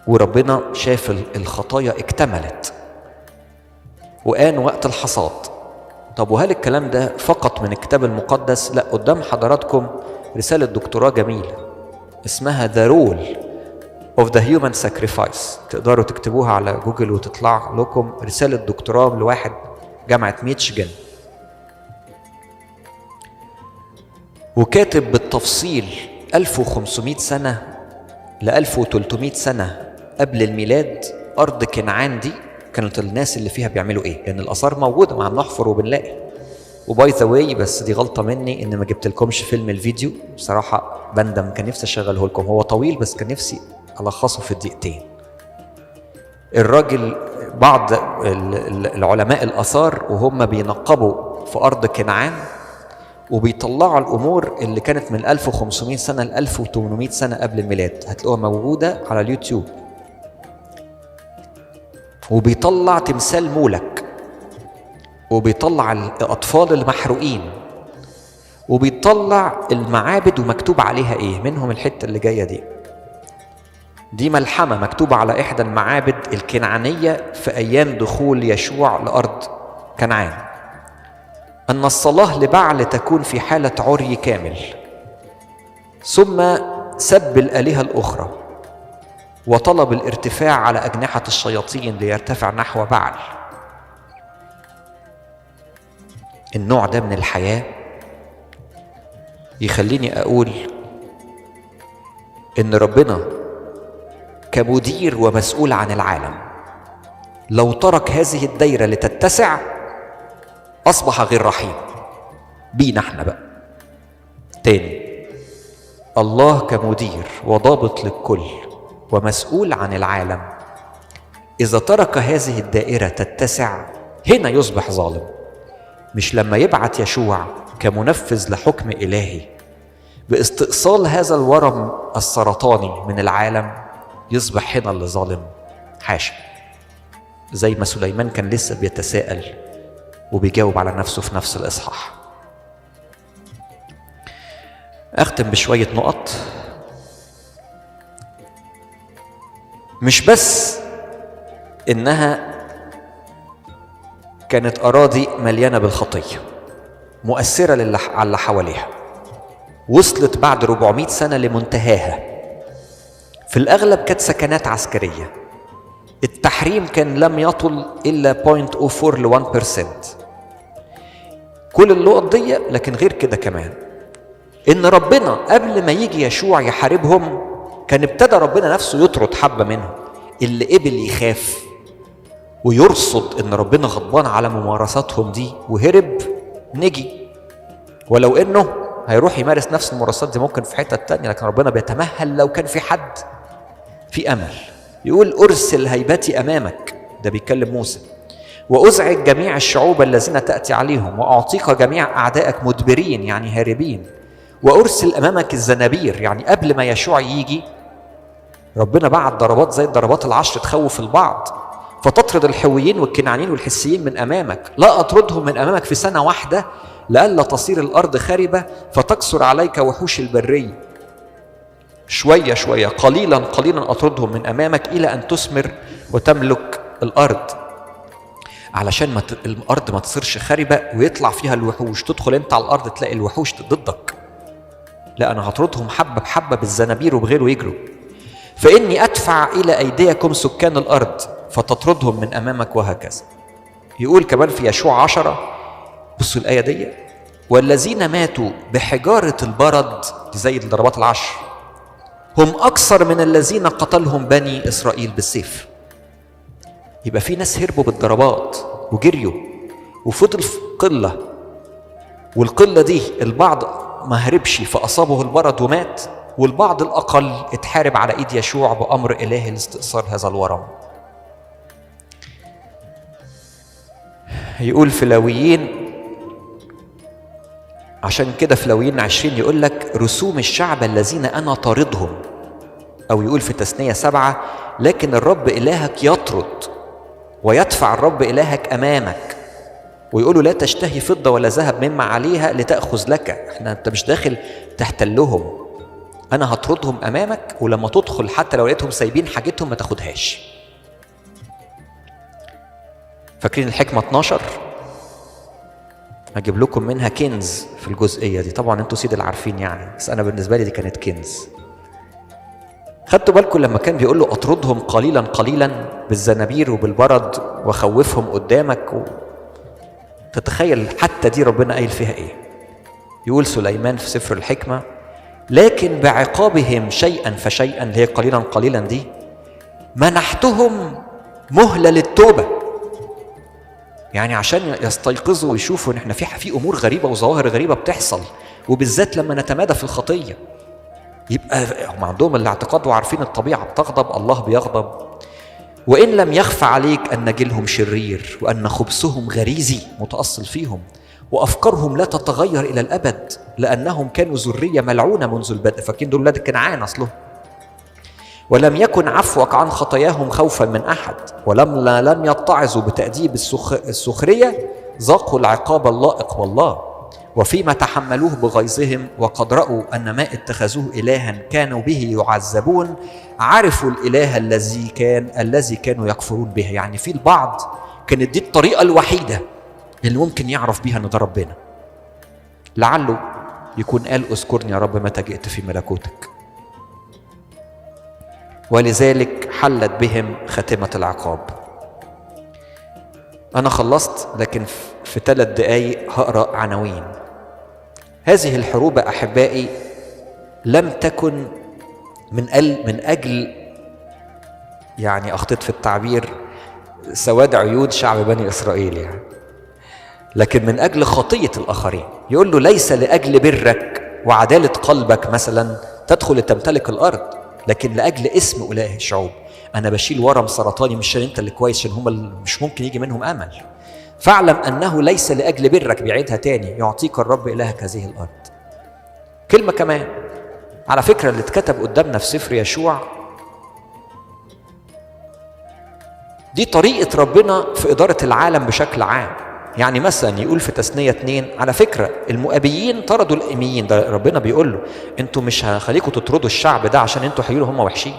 وربنا شاف الخطايا اكتملت، وآن وقت الحصاد. طب وهل الكلام ده فقط من الكتاب المقدس؟ لا، قدام حضراتكم رسالة دكتوراه جميلة اسمها The Role of the Human Sacrifice، تقدروا تكتبوها على جوجل وتطلع لكم رسالة دكتوراه لواحد جامعة ميتشيغان، وكاتب بالتفصيل 1500 سنة ل 1300 سنة قبل الميلاد أرض كنعان دي كانت الناس اللي فيها بيعملوا إيه، لأن الآثار موجودة، ما بنحفر وبنلاقي. و by the way، بس دي غلطة مني إن ما جبت لكمش فيلم الفيديو، بصراحة بندم، كان نفسي أشغله لكم، هو طويل بس كان نفسي ألخصه في دقيقتين. الراجل، بعض العلماء الآثار وهم بينقبوا في أرض كنعان وبيطلعوا الأمور اللي كانت من 1500 سنة ل 1800 سنة قبل الميلاد، هتلاقوها موجودة على اليوتيوب. وبيطلع تمثال مولك، وبيطلع الأطفال المحروقين، وبيطلع المعابد ومكتوب عليها إيه، منهم الحتة اللي جاية دي، دي ملحمة مكتوبة على إحدى المعابد الكنعانية في أيام دخول يشوع لأرض كنعان، أن الصلاة لبعل تكون في حالة عري كامل، ثم سب الآلهة الأخرى وطلب الارتفاع على أجنحة الشياطين ليرتفع نحو بعل. النوع ده من الحياة يخليني أقول إن ربنا كمدير ومسؤول عن العالم لو ترك هذه الدايرة لتتسع أصبح غير رحيم بينا احنا بقى. تاني، الله كمدير وضابط للكل ومسؤول عن العالم إذا ترك هذه الدائرة تتسع هنا يصبح ظالم. مش لما يبعت يشوع كمنفذ لحكم إلهي باستئصال هذا الورم السرطاني من العالم يصبح هنا اللي ظالم، حاشا. زي ما سليمان كان لسه بيتساءل وبيجاوب على نفسه في نفس الإصحاح. أختم بشوية نقط. مش بس إنها كانت أراضي مليانة بالخطية مؤثرة على اللي حواليها، وصلت بعد 400 سنة لمنتهاها. في الأغلب كانت سكنات عسكرية، التحريم كان لم يطل إلا 0.04 ل 1%. كل اللقط دي، لكن غير كده كمان إن ربنا قبل ما يجي يشوع يحاربهم كان ابتدى ربنا نفسه يطرد حبة منهم اللي قبل يخاف ويرصد إن ربنا غضبان على ممارساتهم دي وهرب نجي، ولو إنه هيروح يمارس نفس الممارسات دي ممكن في حتة تانية، لكن ربنا بيتمهل لو كان في حد في أمل. يقول أرسل هيبتي أمامك، ده بيتكلم موسى، وأزعج جميع الشعوب الذين تأتي عليهم وأعطيك جميع أعدائك مدبرين يعني هاربين، وأرسل أمامك الزنابير. يعني قبل ما يشوع يجي ربنا بعت ضربات زي الضربات العشر تخوف البعض، فتطرد الحويين والكنعانيين والحسيين من أمامك، لا أطردهم من أمامك في سنة واحدة لئلا تصير الأرض خربة فتكسر عليك وحوش البرية. شوية شوية قليلا قليلا أطردهم من أمامك إلى أن تثمر وتملك الأرض، علشان ما الأرض ما تصيرش خربة ويطلع فيها الوحوش، تدخل أنت على الأرض تلاقي الوحوش ضدك. لا، أنا هطردهم حبة بحبة بالزنابير وبغيره يجروا. فإني أدفع إلى أيديكم سكان الأرض فتطردهم من أمامك وهكذا. يقول كمان في يشوع 10، بصوا الآية دي، والذين ماتوا بحجارة البرد زي الضربات العشر هم أكثر من الذين قتلهم بني إسرائيل بالسيف. يبقى في ناس هربوا بالضربات وجريوا وفضل في قلة، والقلة دي البعض ما هربش فأصابه البرد ومات، والبعض الأقل اتحارب على إيد يشوع بأمر إلهي لاستئصال هذا الورم. يقول في لاويين، عشان كده في لاويين 20 يقول لك رسوم الشعب الذين أنا طاردهم، أو يقول في تثنية 7 لكن الرب إلهك يطرد ويدفع الرب إلهك أمامك، ويقولوا لا تشتهي فضة ولا ذهب مما عليها لتأخذ لك. احنا انت مش داخل تحتلهم، أنا هطردهم أمامك، ولما تدخل حتى لو لقيتهم سايبين حاجتهم ما تاخدهاش. فاكرين الحكمة 12؟ هجيب لكم منها كنز في الجزئية دي. طبعا انتوا سيد العارفين يعني، بس أنا بالنسبة لي دي كانت كنز. خدتوا بالكم لما كان بيقول له أطردهم قليلا قليلا بالزنابير وبالبرد وخوفهم قدامك تتخيل حتى دي ربنا قايل فيها إيه؟ يقول سليمان في سفر الحكمة: لكن بعقابهم شيئا فشيئا، اللي هي قليلا قليلا دي، منحتهم مهلة للتوبة. يعني عشان يستيقظوا ويشوفوا ان احنا في امور غريبة وظواهر غريبة بتحصل، وبالذات لما نتمادى في الخطية. يبقى هم عندهم الاعتقاد وعارفين الطبيعة بتغضب، الله بيغضب. وإن لم يخف عليك أن جيلهم شرير وأن خبثهم غريزي متأصل فيهم، وأفكارهم لا تتغير إلى الأبد، لأنهم كانوا ذرية ملعونة منذ البدء. فاكرين دول ولاد كنعان أصلهم. ولم يكن عفوك عن خطاياهم خوفا من أحد، ولما لم يتعظوا بتأديب السخرية ذاقوا العقاب اللائق والله، وفيما تحملوه بغيظهم وقد رأوا أن ما اتخذوه إلها كانوا به يعذبون، عرفوا الإله الذي كانوا يكفرون به. يعني في البعض كانت دي الطريقة الوحيدة اللي ممكن يعرف بيها أن ده ربنا. لعله يكون قال اذكرني يا رب متى جئت في ملكوتك. ولذلك حلت بهم خاتمة العقاب. أنا خلصت، لكن في 3 دقايق هقرأ عناوين. هذه الحروب أحبائي لم تكن من أجل، يعني أخطيت في التعبير، سواد عيون شعب بني إسرائيل يعني، لكن من أجل خطية الآخرين. يقول له ليس لأجل برك وعدالة قلبك مثلا تدخل تمتلك الأرض، لكن لأجل اسم أولئك الشعوب. أنا بشيل ورم سرطاني مش عشان أنت اللي كويس، عشان هم اللي مش ممكن يجي منهم أمل. فاعلم أنه ليس لأجل برك، بيعيدها تاني، يعطيك الرب إلهك هذه الأرض. كلمة كمان على فكرة اللي اتكتب قدامنا في سفر يشوع دي طريقة ربنا في إدارة العالم بشكل عام. يعني مثلا يقول في تثنية 2 على فكرة المؤابيين طردوا الإيميين. ده ربنا بيقول له انتوا مش هخليكم تطردوا الشعب ده عشان انتوا حيولوا هم وحشين،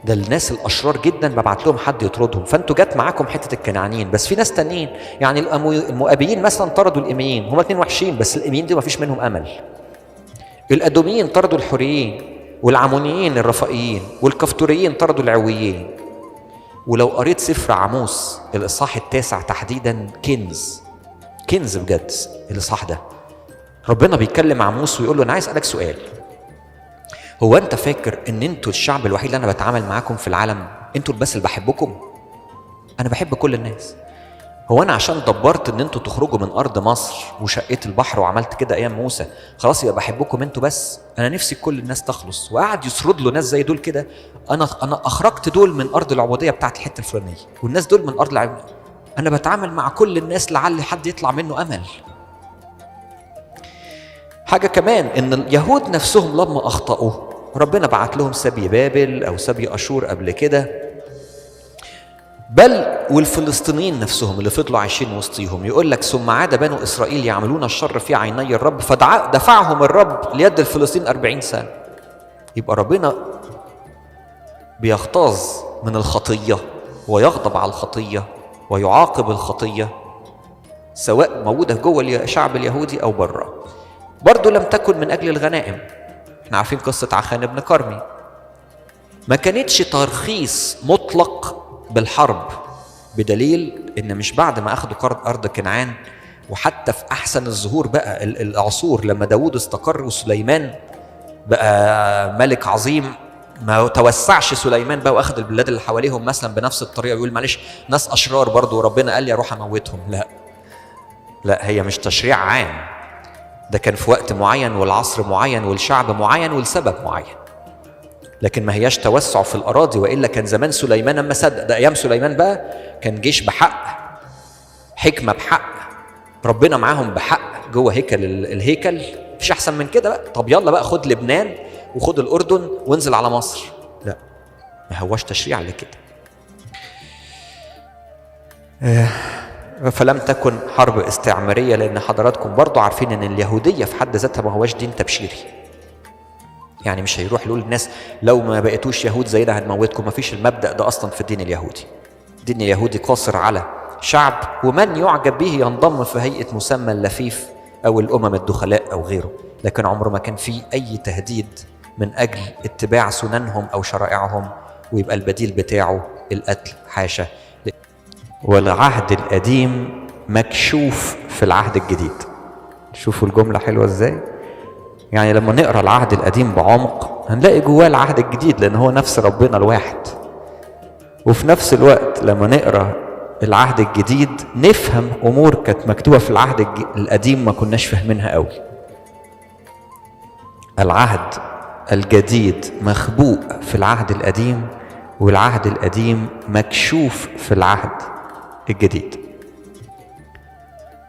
ده الناس الأشرار جدا ببعت لهم حد يطردهم، فانتوا جت معاكم حتة الكنعانيين، بس في ناس تانيين. يعني المؤابيين مثلا طردوا الإيميين، هما 2 وحشين بس الإيميين دي ما فيش منهم أمل. الأدوميين طردوا الحوريين، والعمونيين الرفائيين، والكفتوريين طردوا العويين. ولو قريت سفر عاموس الإصحاح 9 تحديدا، كنز كنز بجد الإصحاح ده. ربنا بيتكلم عاموس ويقول له أنا عايز أسألك سؤال، هو أنت فاكر إن أنتوا الشعب الوحيد اللي أنا بتعامل معاكم في العالم؟ أنتوا بس اللي بحبكم؟ أنا بحب كل الناس. هو أنا عشان دبرت إن أنتوا تخرجوا من أرض مصر وشقيت البحر وعملت كده أيام موسى خلاص يبقى بحبكم أنتوا بس؟ أنا نفسي كل الناس تخلص. وقعد يسرد له ناس زي دول كده، أنا أخرجت دول من أرض العبودية بتاعت الحتة الفلانية، والناس دول من أرض العبودية. أنا بتعامل مع كل الناس لعل حد يطلع منه أمل. حاجة كمان إن اليهود نفسهم لما أخطأوا ربنا بعت لهم سبي بابل أو سبي أشور قبل كده، بل والفلسطينيين نفسهم اللي فضلوا عايشين وسطيهم. يقول لك ثم عاد بنو إسرائيل يعملون الشر في عيني الرب فدفعهم الرب ليد الفلسطين 40 سنة. يبقى ربنا بيغتاظ من الخطية ويغضب على الخطية ويعاقب الخطية سواء موجودة جوه الشعب اليهودي أو بره. برضو لم تكن من أجل الغنائم، احنا عارفين قصة عخان بن كرمي. ما كانتش ترخيص مطلق بالحرب، بدليل ان مش بعد ما اخدوا ارض كنعان وحتى في احسن الظهور بقى العصور لما داود استقر وسليمان بقى ملك عظيم، ما توسعش سليمان بقى واخد البلاد اللي حواليهم مثلا بنفس الطريقة ويقول معلش ناس اشرار برضو وربنا قال لي اروح اموتهم. لا لا، هي مش تشريع عام، ده كان في وقت معين والعصر معين والشعب معين والسبب معين، لكن ما هياش توسع في الأراضي. وإلا كان زمان سليمان لما صدق، ده أيام سليمان بقى كان جيش بحق، حكمة بحق، ربنا معاهم بحق جوه هيكل الهيكل، مفيش أحسن من كده بقى. طب يلا بقى خد لبنان وخد الأردن وانزل على مصر. لا، ما هواش تشريع لكده. فلم تكن حرب استعمارية، لأن حضراتكم برضو عارفين أن اليهودية في حد ذاتها ما هواش دين تبشيري. يعني مش هيروح يقول للناس لو ما بقيتوش يهود زينا هنموتكم، ما فيش المبدأ ده أصلا في الدين اليهودي. الدين اليهودي قاصر على شعب، ومن يعجب به ينضم في هيئة مسمى اللفيف أو الأمم الدخلاء أو غيره، لكن عمره ما كان فيه أي تهديد من أجل اتباع سننهم أو شرائعهم ويبقى البديل بتاعه القتل، حاشا. والعهد القديم مكشوف في العهد الجديد. شوفوا الجملة حلوة ازاي؟ يعني لما نقرأ العهد القديم بعمق هنلاقي جواه العهد الجديد، لأن هو نفس ربنا الواحد. وفي نفس الوقت لما نقرأ العهد الجديد نفهم أمور كانت مكتوبة في العهد القديم ما كناش فاهمينها قوي. العهد الجديد مخبوء في العهد القديم، والعهد القديم مكشوف في العهد الجديد.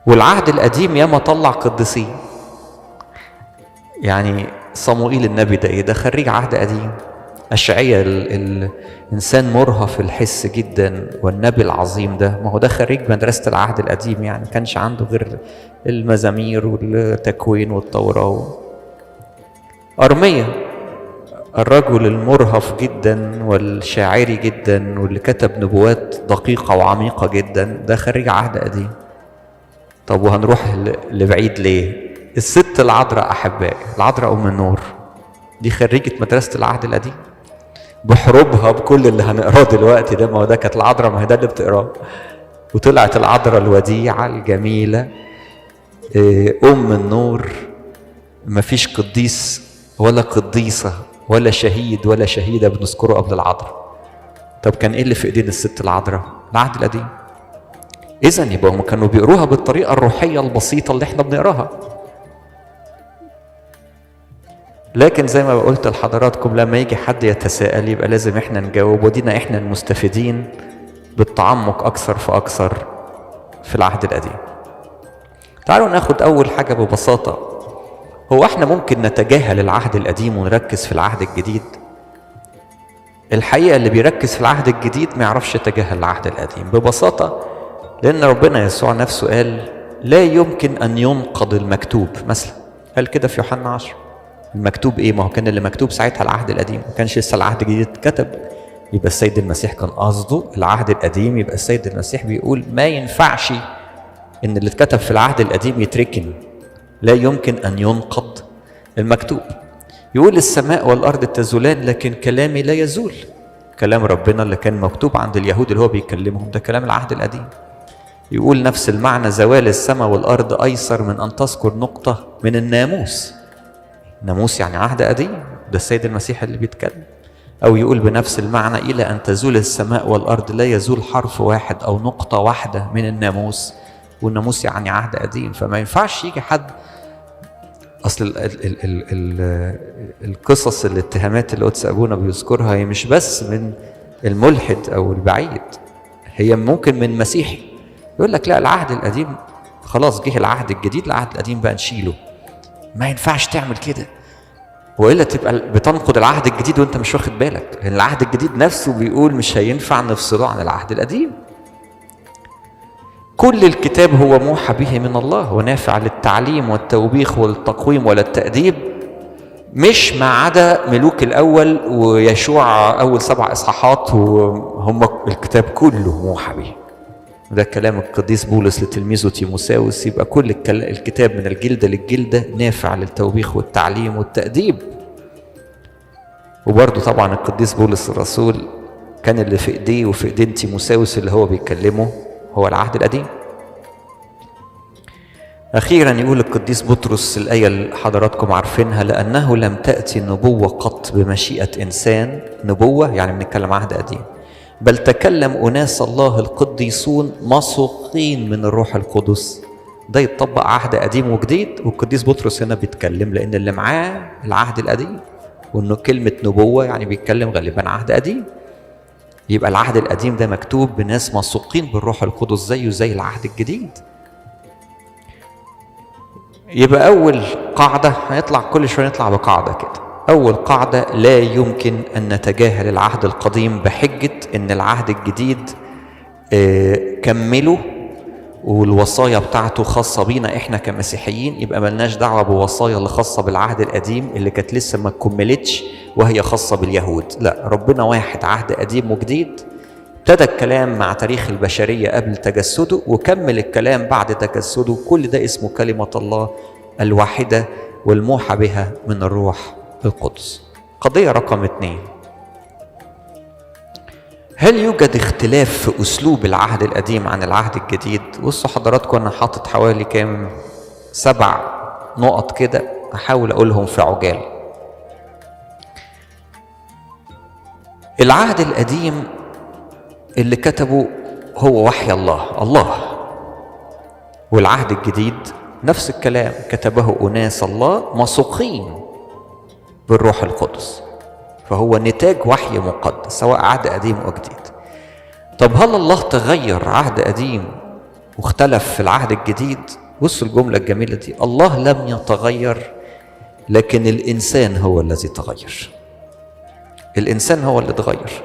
والعهد القديم ياما طلع قديسين، يعني صموئيل النبي ده ايه؟ ده خريج عهد قديم. أشعيا الإنسان مرهف الحس جدا والنبي العظيم ده، ما هو ده خريج مدرسة العهد القديم، يعني ما كانش عنده غير المزامير والتكوين والتوراة. أرميا الرجل المرهف جدا والشاعري جدا واللي كتب نبوات دقيقة وعميقة جدا، ده خريج عهد قديم. طب وهنروح لبعيد ليه؟ الست العذراء أحبائي، العذراء أم النور، دي خريجة مدرسة العهد القديم بحروبها بكل اللي هنقراه دلوقتي ده، ما هو ده كانت العذراء، ما هي ده اللي بتقراه. وطلعت العذراء الوديعة الجميلة أم النور، ما فيش قديس ولا قديسة ولا شهيد ولا شهيدة بنذكره قبل العذراء. طب كان إيه اللي في إيدين الست العذراء؟ العهد القديم. إذن يبقى هم كانوا بيقروها بالطريقة الروحية البسيطة اللي احنا بنقراها. لكن زي ما قلت لحضراتكم لما يجي حد يتساءل يبقى لازم احنا نجاوب، ودينا احنا المستفيدين بالتعمق أكثر فأكثر في العهد القديم. تعالوا ناخد أول حاجة ببساطة، هو احنا ممكن نتجاهل العهد القديم ونركز في العهد الجديد؟ الحقيقة اللي بيركز في العهد الجديد ما يعرفش يتجاهل العهد القديم ببساطة، لأن ربنا يسوع نفسه قال لا يمكن أن ينقض المكتوب مثلا، قال كده في يوحنا 10. المكتوب ايه؟ ما هو كان اللي مكتوب ساعتها العهد القديم، ما كانش لسه العهد الجديد اتكتب. يبقى السيد المسيح كان قصده العهد القديم، يبقى السيد المسيح بيقول ما ينفعش ان اللي اتكتب في العهد القديم يتركن، لا يمكن ان ينقض المكتوب. يقول السماء والارض تزولان لكن كلامي لا يزول. كلام ربنا اللي كان مكتوب عند اليهود اللي هو بيكلمهم ده كلام العهد القديم. يقول نفس المعنى، زوال السماء والارض ايسر من ان تذكر نقطة من الناموس. ناموس يعني عهد قديم، ده السيد المسيح اللي بيتكلم. أو يقول بنفس المعنى، إلى أن تزول السماء والأرض لا يزول حرف واحد أو نقطة واحدة من الناموس. والناموس يعني عهد قديم. فما ينفعش يجي حد، أصل ال ال ال ال القصص الاتهامات اللي قدس أبونا بيذكرها هي مش بس من الملحد أو البعيد، هي ممكن من مسيحي يقول لك لا العهد القديم خلاص جه العهد الجديد، العهد القديم بقى نشيله. ما ينفعش تعمل كده، والا تبقى بتنقض العهد الجديد وانت مش واخد بالك، لان العهد الجديد نفسه بيقول مش هينفع نفصله عن العهد القديم. كل الكتاب هو موحى به من الله ونافع للتعليم والتوبيخ والتقويم وللتأديب، مش ما عدا ملوك الأول ويشوع أول 7 إصحاحات وهم الكتاب كله موحى به. ده كلام القديس بولس لتلميذه تيموساوس. يبقى كل الكتاب من الجلدة للجلدة نافع للتوبيخ والتعليم والتأديب. وبرضه طبعا القديس بولس الرسول كان اللي في ايديه وفي ايدين تيموساوس اللي هو بيكلمه هو العهد القديم. أخيرا يقول القديس بطرس الآية اللي حضراتكم عارفينها، لأنه لم تأتي النبوة قط بمشيئة إنسان. نبوة يعني بنتكلم عهد قديم، بل تكلم أناس الله القديسون مسوقين من الروح القدس. ده يتطبق عهد قديم وجديد، والقديس بطرس هنا بيتكلم لأن اللي معاه العهد القديم، وإنه كلمة نبوة يعني بيتكلم غالبا عهد قديم. يبقى العهد القديم ده مكتوب بناس مسوقين بالروح القدس زيه زي العهد الجديد. يبقى أول قاعدة هنطلع كل شوية نطلع بقاعدة كده. أول قاعدة، لا يمكن أن نتجاهل العهد القديم بحجة أن العهد الجديد كمله والوصايا بتاعته خاصة بينا إحنا كمسيحيين، يبقى ملناش دعوة بوصايا اللي خاصة بالعهد القديم اللي كانت لسه ما كملتش وهي خاصة باليهود. لا، ربنا واحد، عهد قديم وجديد. ابتدى الكلام مع تاريخ البشرية قبل تجسده وكمل الكلام بعد تجسده. كل ده اسمه كلمة الله الواحدة والموحى بها من الروح القدس. قضية رقم 2، هل يوجد اختلاف في أسلوب العهد القديم عن العهد الجديد؟ بصوا حضراتكم، أنا حاطط حوالي كام 7 نقط كده، أحاول أقولهم في عجالة. العهد القديم اللي كتبه هو وحي الله، الله. والعهد الجديد نفس الكلام، كتبه أناس الله مسوقين بالروح القدس، فهو نتاج وحي مقدس سواء عهد قديم أو جديد. طب هل الله تغير عهد قديم واختلف في العهد الجديد؟ بصوا الجملة الجميلة دي، الله لم يتغير لكن الإنسان هو الذي تغير. الإنسان هو اللي تغير.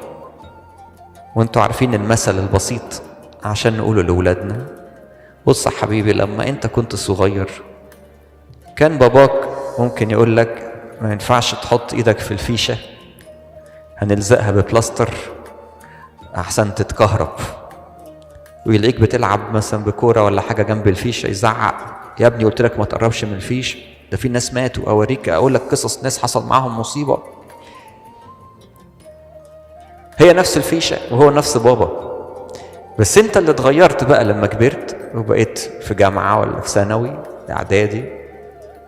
وانتوا عارفين المثل البسيط عشان نقوله لأولادنا. بص يا حبيبي، لما انت كنت صغير كان باباك ممكن يقول لك ما ينفعش تحط ايدك في الفيشة، هنلزقها ببلاستر احسن تتكهرب. ويلاقيك بتلعب مثلا بكورة ولا حاجة جنب الفيشة، يزعق، يا ابني قلت لك ما تقربش من الفيش، ده في ناس ماتوا، اوريك اقول لك قصص ناس حصل معاهم مصيبة. هي نفس الفيشة وهو نفس بابا، بس انت اللي اتغيرت بقى لما كبرت وبقيت في جامعة ولا في ثانوي اعدادي.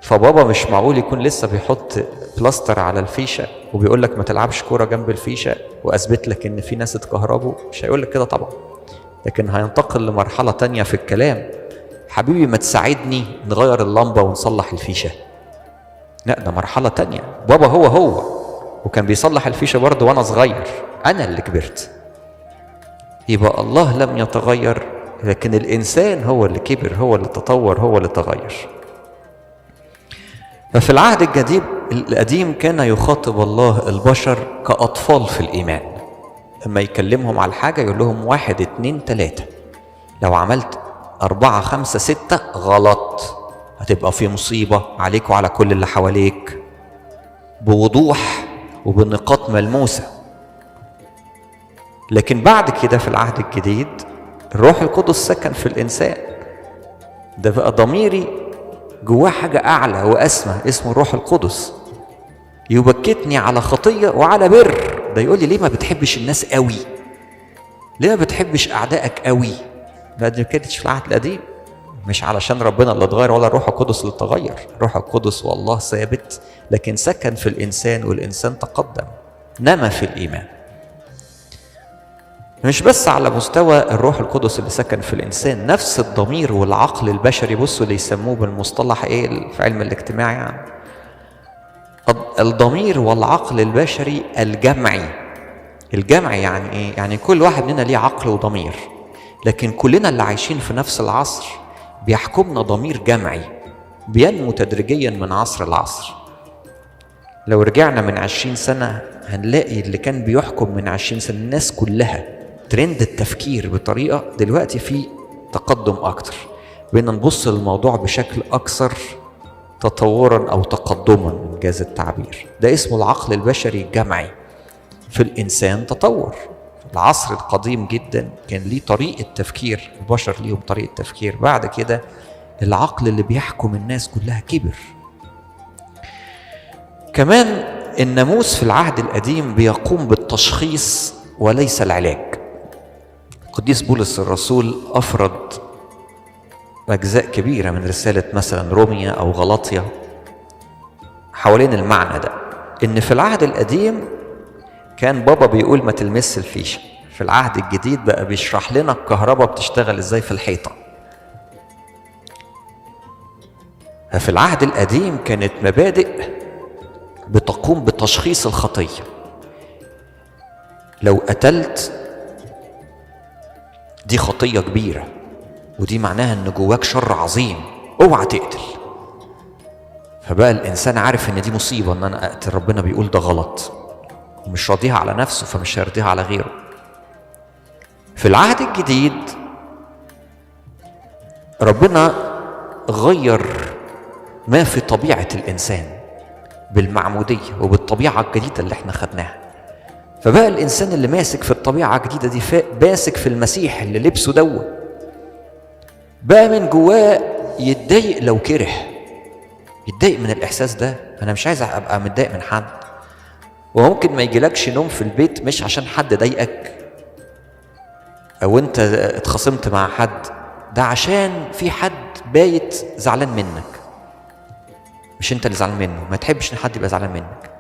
فبابا مش معقول يكون لسه بيحط بلاستر على الفيشة وبيقول لك ما تلعبش كورة جنب الفيشة واثبت لك ان في ناس اتكهربوا، مش هيقول لك كده طبعا. لكن هينتقل لمرحلة تانية في الكلام، حبيبي ما تساعدني نغير اللمبة ونصلح الفيشة. لا، ده مرحلة تانية. بابا هو هو وكان بيصلح الفيشة برضه وانا صغير، انا اللي كبرت. يبقى الله لم يتغير لكن الإنسان هو اللي كبر، هو اللي تطور، هو اللي تغير. ففي العهد الجديد القديم كان يخاطب الله البشر كأطفال في الإيمان. لما يكلمهم على حاجة يقول لهم 1 2 3، لو عملت 4 5 6 غلط هتبقى في مصيبة عليك وعلى كل اللي حواليك، بوضوح وبنقاط ملموسة. لكن بعد كده في العهد الجديد الروح القدس سكن في الإنسان، ده بقى ضميري جواه حاجة أعلى وأسمى اسمه الروح القدس، يبكتني على خطية وعلى بر. ده يقول لي ليه ما بتحبش الناس قوي؟ ليه ما بتحبش أعدائك قوي؟ لا، دي ما كانتش في العهد القديم. مش علشان ربنا اللي اتغير ولا الروح القدس اللي اتغير، الروح القدس والله ثابت، لكن سكن في الإنسان والإنسان تقدم، نما في الإيمان. مش بس على مستوى الروح القدس اللي سكن في الإنسان، نفس الضمير والعقل البشري، بصوا اللي يسموه بالمصطلح إيه في علم الاجتماع يعني، الضمير والعقل البشري الجمعي. الجمعي يعني إيه؟ يعني كل واحد مننا ليه عقل وضمير، لكن كلنا اللي عايشين في نفس العصر بيحكمنا ضمير جمعي بينمو تدريجيا من عصر لعصر. لو رجعنا من 20 سنة هنلاقي اللي كان بيحكم من 20 سنة الناس كلها ترند التفكير بطريقة، دلوقتي في تقدم أكتر، بقينا نبص للموضوع بشكل أكثر تطورا أو تقدما إن جاز التعبير. ده اسمه العقل البشري الجمعي. في الإنسان تطور. العصر القديم جدا كان ليه طريقة تفكير، البشر ليهم طريقة تفكير، بعد كده العقل اللي بيحكم الناس كلها كبر. كمان الناموس في العهد القديم بيقوم بالتشخيص وليس العلاج. قديس بولس الرسول أفرد أجزاء كبيرة من رسالة مثلا روميا أو غلاطيا حوالين المعنى ده، إن في العهد القديم كان بابا بيقول ما تلمس الفيشة، في العهد الجديد بقى بيشرح لنا الكهرباء بتشتغل إزاي في الحيطة. ففي العهد القديم كانت مبادئ بتقوم بتشخيص الخطية. لو قتلت دي خطية كبيرة، ودي معناها ان جواك شر عظيم، اوعى تقتل. فبقى الانسان عارف ان دي مصيبة ان انا اقتل، ربنا بيقول ده غلط، ومش راضيها على نفسه فمش هيرضيها على غيره. في العهد الجديد ربنا غير ما في طبيعة الانسان بالمعمودية وبالطبيعة الجديدة اللي احنا خدناها. فبقى الانسان اللي ماسك في الطبيعة الجديدة دي، ماسك في المسيح اللي لبسه دوت، بقى من جواه يتضايق لو كره، يتضايق من الاحساس ده. انا مش عايز ابقى متضايق من حد. وممكن ما يجيلكش نوم في البيت مش عشان حد ضايقك او انت اتخاصمت مع حد، ده عشان في حد بايت زعلان منك، مش انت اللي زعلان منه. ما تحبش ان حد يبقى زعلان منك.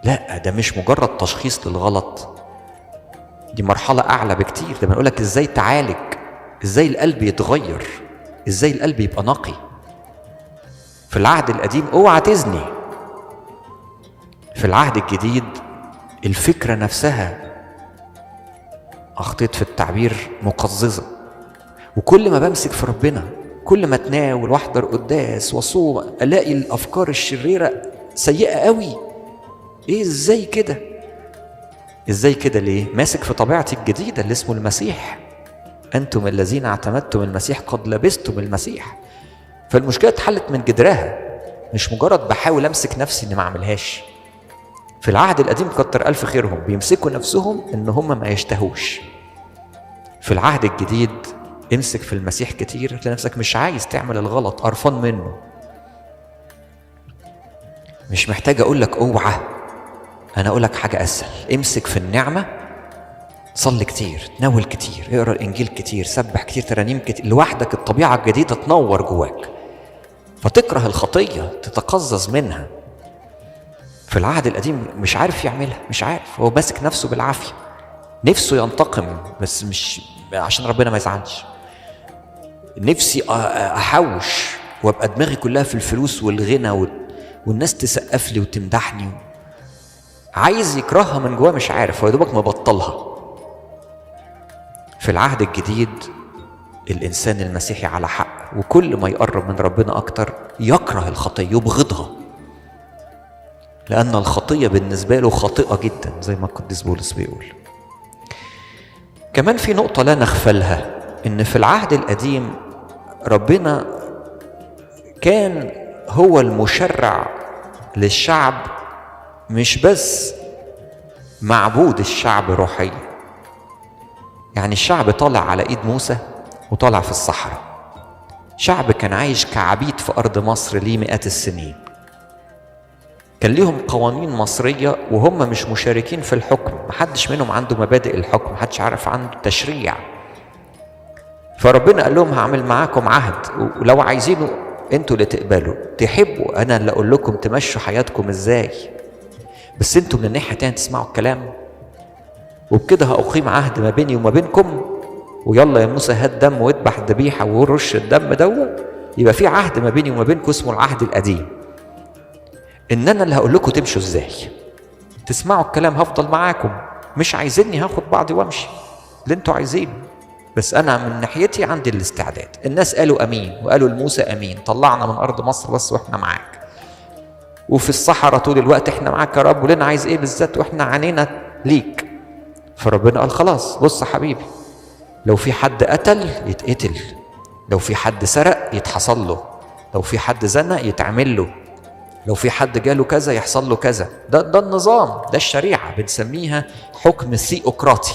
لا، ده مش مجرد تشخيص للغلط، دي مرحلة أعلى بكتير. ده بنقولك إزاي تعالج، إزاي القلب يتغير، إزاي القلب يبقى نقي. في العهد القديم اوعى تزني. في العهد الجديد الفكرة نفسها، أخطيت في التعبير، مقززة. وكل ما بمسك في ربنا، كل ما اتناول واحضر قداس واصوم، الاقي الافكار الشريرة سيئه قوي. ايه ازاي كده؟ ازاي كده ليه؟ ماسك في طبيعتي الجديدة اللي اسمه المسيح. انتم الذين اعتمدتم المسيح قد لبستم المسيح. فالمشكلة اتحلت من جدرها، مش مجرد بحاول امسك نفسي اني ما اعملهاش. في العهد القديم كتر الف خيرهم بيمسكوا نفسهم ان هم ما يشتهوش. في العهد الجديد امسك في المسيح كتير، هتلاقي نفسك مش عايز تعمل الغلط، قرفان منه. مش محتاج اقول لك اوعى، انا اقول لك حاجة اسهل. امسك في النعمة، صلي كتير، تناول كتير، اقرا الانجيل كتير، سبح كتير، ترانيم كتير، لوحدك الطبيعة الجديدة تنور جواك، فتكره الخطية، تتقزز منها. في العهد القديم مش عارف يعملها، مش عارف، هو ماسك نفسه بالعافية، نفسه ينتقم بس مش عشان ربنا ما يزعلش. نفسي احوش وابقى دماغي كلها في الفلوس والغنى والناس تسقف لي وتمدحني. عايز يكرهها من جواه، مش عارف، هو يا دوبك مبطلها. في العهد الجديد الانسان المسيحي على حق، وكل ما يقرب من ربنا اكتر يكره الخطية، يبغضها، لان الخطية بالنسبة له خاطئه جدا زي ما القديس بولس بيقول. كمان في نقطة لا نغفلها، إن في العهد القديم ربنا كان هو المشرع للشعب، مش بس معبود الشعب روحيا. يعني الشعب طالع على إيد موسى وطالع في الصحراء، شعب كان عايش كعبيد في أرض مصر ليه مئات السنين، كان ليهم قوانين مصرية وهم مش مشاركين في الحكم، محدش منهم عنده مبادئ الحكم، محدش عارف عنده تشريع. فربنا قال لهم هعمل معاكم عهد، ولو عايزينه انتوا اللي تقبلوا، تحبوا انا اللي اقول لكم تمشوا حياتكم ازاي، بس انتوا من الناحية التانية تسمعوا الكلام، وبكده هأقيم عهد ما بيني وما بينكم. ويلا يا موسى هات دم واذبح الذبيحة ورش الدم دوت، يبقى في عهد ما بيني وما بينكم اسمه العهد القديم، ان انا اللي هقول لكم تمشوا ازاي، تسمعوا الكلام هفضل معاكم، مش عايزيني هاخد بعضي وامشي اللي انتوا عايزينه، بس انا من ناحيتي عندي الاستعداد. الناس قالوا امين، وقالوا لموسى امين، طلعنا من ارض مصر بس واحنا معاك، وفي الصحراء طول الوقت احنا معاك يا رب، ولنا عايز ايه بالذات واحنا عانينا ليك. فربنا قال خلاص بص يا حبيبي، لو في حد قتل يتقتل، لو في حد سرق يتحصل له، لو في حد زنى يتعمل له، لو في حد جاله كذا يحصل له كذا. ده النظام، ده الشريعة، بنسميها حكم ثيوقراطي.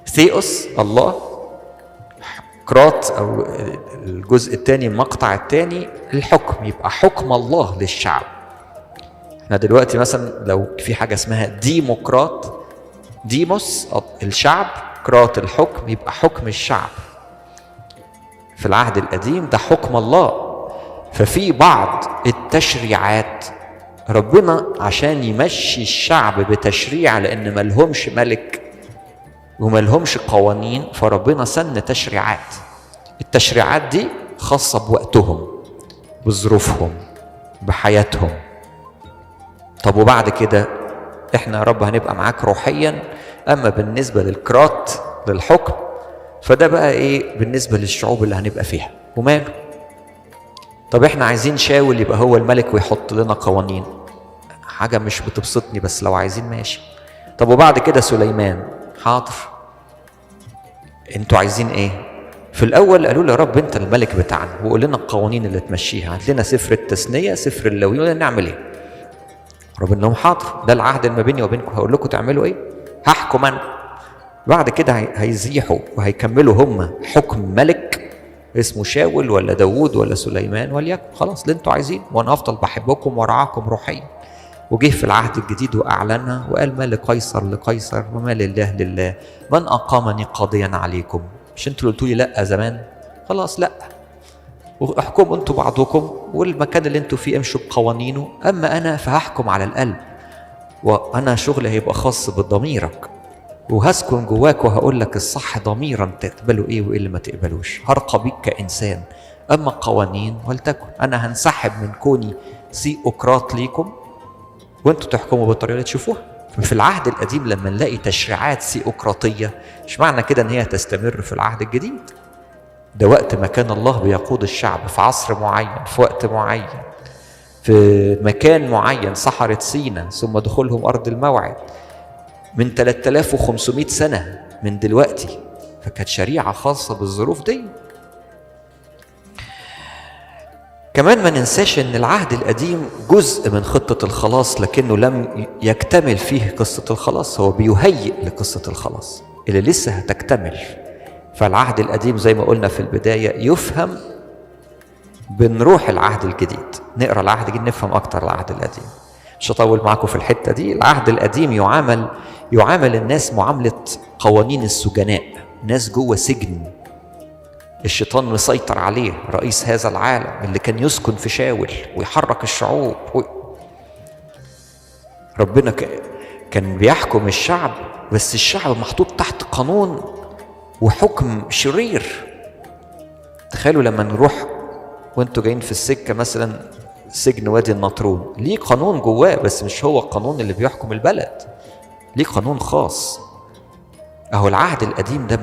ثيوس الله، قراط او الجزء الثاني المقطع الثاني الحكم، يبقى حكم الله للشعب. احنا دلوقتي مثلا لو في حاجة اسمها ديمقراط، ديموس الشعب، قراط الحكم، يبقى حكم الشعب. في العهد القديم ده حكم الله. ففي بعض التشريعات ربنا عشان يمشي الشعب بتشريع، لأن ملهمش ملك وملهمش قوانين، فربنا سن تشريعات. التشريعات دي خاصة بوقتهم، بظروفهم، بحياتهم. طب وبعد كده احنا يا رب هنبقى معاك روحيا، اما بالنسبة للكرات للحكم فده بقى ايه بالنسبة للشعوب اللي هنبقى فيها وماله. طب احنا عايزين شاول يبقى هو الملك ويحط لنا قوانين، حاجة مش بتبسطني بس لو عايزين ماشي. طب وبعد كده سليمان، حاضر، انتوا عايزين ايه؟ في الاول قالوا له يا رب انت الملك بتاعنا وقول لنا القوانين اللي تمشيها، هات لنا سفر التثنية، سفر اللاويين، نعمل ايه؟ ربنا لهم حاضر، ده العهد ما بيني وبينكم، هقول لكم تعملوا ايه، هحكم انا. بعد كده هيزيحوا وهيكملوا هم حكم ملك اسمه شاول ولا داوود ولا سليمان وليكن، خلاص اللي انتوا عايزينه، وانا هفضل بحبكم وارعاكم روحيا. وجه في العهد الجديد واعلنها وقال ما لقيصر لقيصر وما لله لله، من اقامني قاضيا عليكم؟ مش انتوا اللي قلتوا لي لا زمان؟ خلاص لا، واحكموا انتوا بعضكم، والمكان اللي انتوا فيه امشوا بقوانينه، اما انا فهحكم على القلب، وانا شغلي هيبقى خاص بضميرك، وهسكن جواك وهقول لك الصح ضميرا تقبله ايه وايه اللي ما تقبلوش، هرقى بيك كانسان، اما قوانين ولتكن، انا هنسحب من كوني سيئوقراط ليكم وانتوا تحكموا بالطريقة اللي تشوفوها. في العهد القديم لما نلاقي تشريعات سيئوقراطيه مش معنى كده ان هي تستمر في العهد الجديد. ده وقت ما كان الله بيقود الشعب في عصر معين، في وقت معين، في مكان معين، صحراء سينا، ثم دخولهم أرض الموعد من 3500 سنة من دلوقتي، فكانت شريعة خاصة بالظروف دي. كمان ما ننساش ان العهد القديم جزء من خطة الخلاص، لكنه لم يكتمل فيه قصة الخلاص، هو بيهيئ لقصة الخلاص اللي لسه هتكتمل. فالعهد القديم زي ما قلنا في البداية يفهم بنروح العهد الجديد، نقرأ العهد الجديد نفهم أكتر العهد القديم. مش هطول معاكم في الحتة دي. العهد القديم يعامل الناس معاملة قوانين السجناء، ناس جوه سجن الشيطان مسيطر عليه، رئيس هذا العالم اللي كان يسكن في شاول ويحرك الشعوب ربنا كان بيحكم الشعب، بس الشعب محطوط تحت قانون وحكم شرير. تخيلوا لما نروح وانتوا جايين في السكة مثلا سجن وادي النطرون، ليه قانون جواه بس مش هو القانون اللي بيحكم البلد، ليه قانون خاص. اهو العهد القديم ده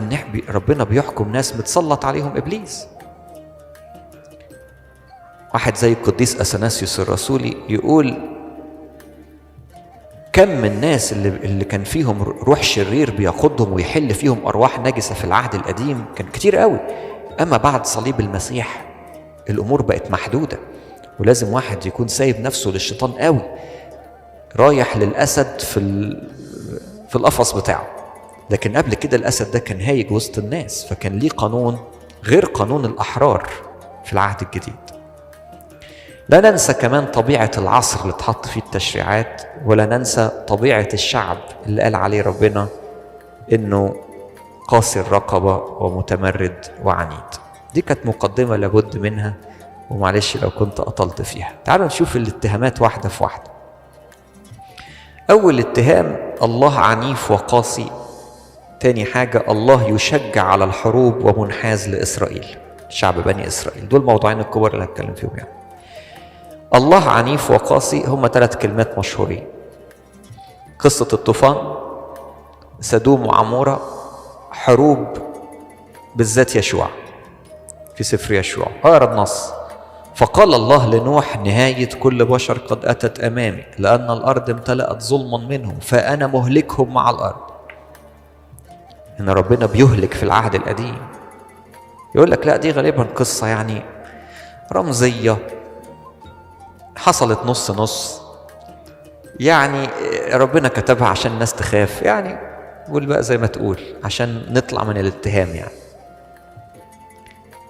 ربنا بيحكم ناس متسلط عليهم ابليس. واحد زي القديس اثناسيوس الرسولي يقول كم من الناس اللي كان فيهم روح شرير بيقودهم ويحل فيهم ارواح نجسة في العهد القديم، كان كتير قوي. اما بعد صليب المسيح الامور بقت محدودة، ولازم واحد يكون سايب نفسه للشيطان قوي، رايح للاسد في القفص بتاعه. لكن قبل كده الاسد ده كان هايج وسط الناس، فكان ليه قانون غير قانون الاحرار في العهد الجديد. لا ننسى كمان طبيعة العصر اللي اتحط فيه التشريعات، ولا ننسى طبيعة الشعب اللي قال عليه ربنا انه قاسي الرقبة ومتمرد وعنيد. دي كانت مقدمة لابد منها، ومعلش لو كنت أطلت فيها. تعالوا نشوف الاتهامات واحدة في واحدة. أول اتهام، الله عنيف وقاسي. تاني حاجة، الله يشجع على الحروب ومنحاز لإسرائيل، شعب بني إسرائيل. دول موضوعين الكبار اللي هتكلم فيهم يعني. الله عنيف وقاسي هما 3 كلمات مشهورين: قصة الطوفان، سدوم وعمورة، حروب بالذات يشوع في سفر يشوع. أقرب نص: فقال الله لنوح نهاية كل بشر قد أتت أمامي، لأن الأرض امتلأت ظلما منهم فأنا مهلكهم مع الأرض. إن ربنا بيهلك في العهد القديم. يقول لك لا، دي غالبا قصة يعني رمزية حصلت نص نص، يعني ربنا كتبها عشان الناس تخاف، يعني قول بقى زي ما تقول عشان نطلع من الاتهام يعني.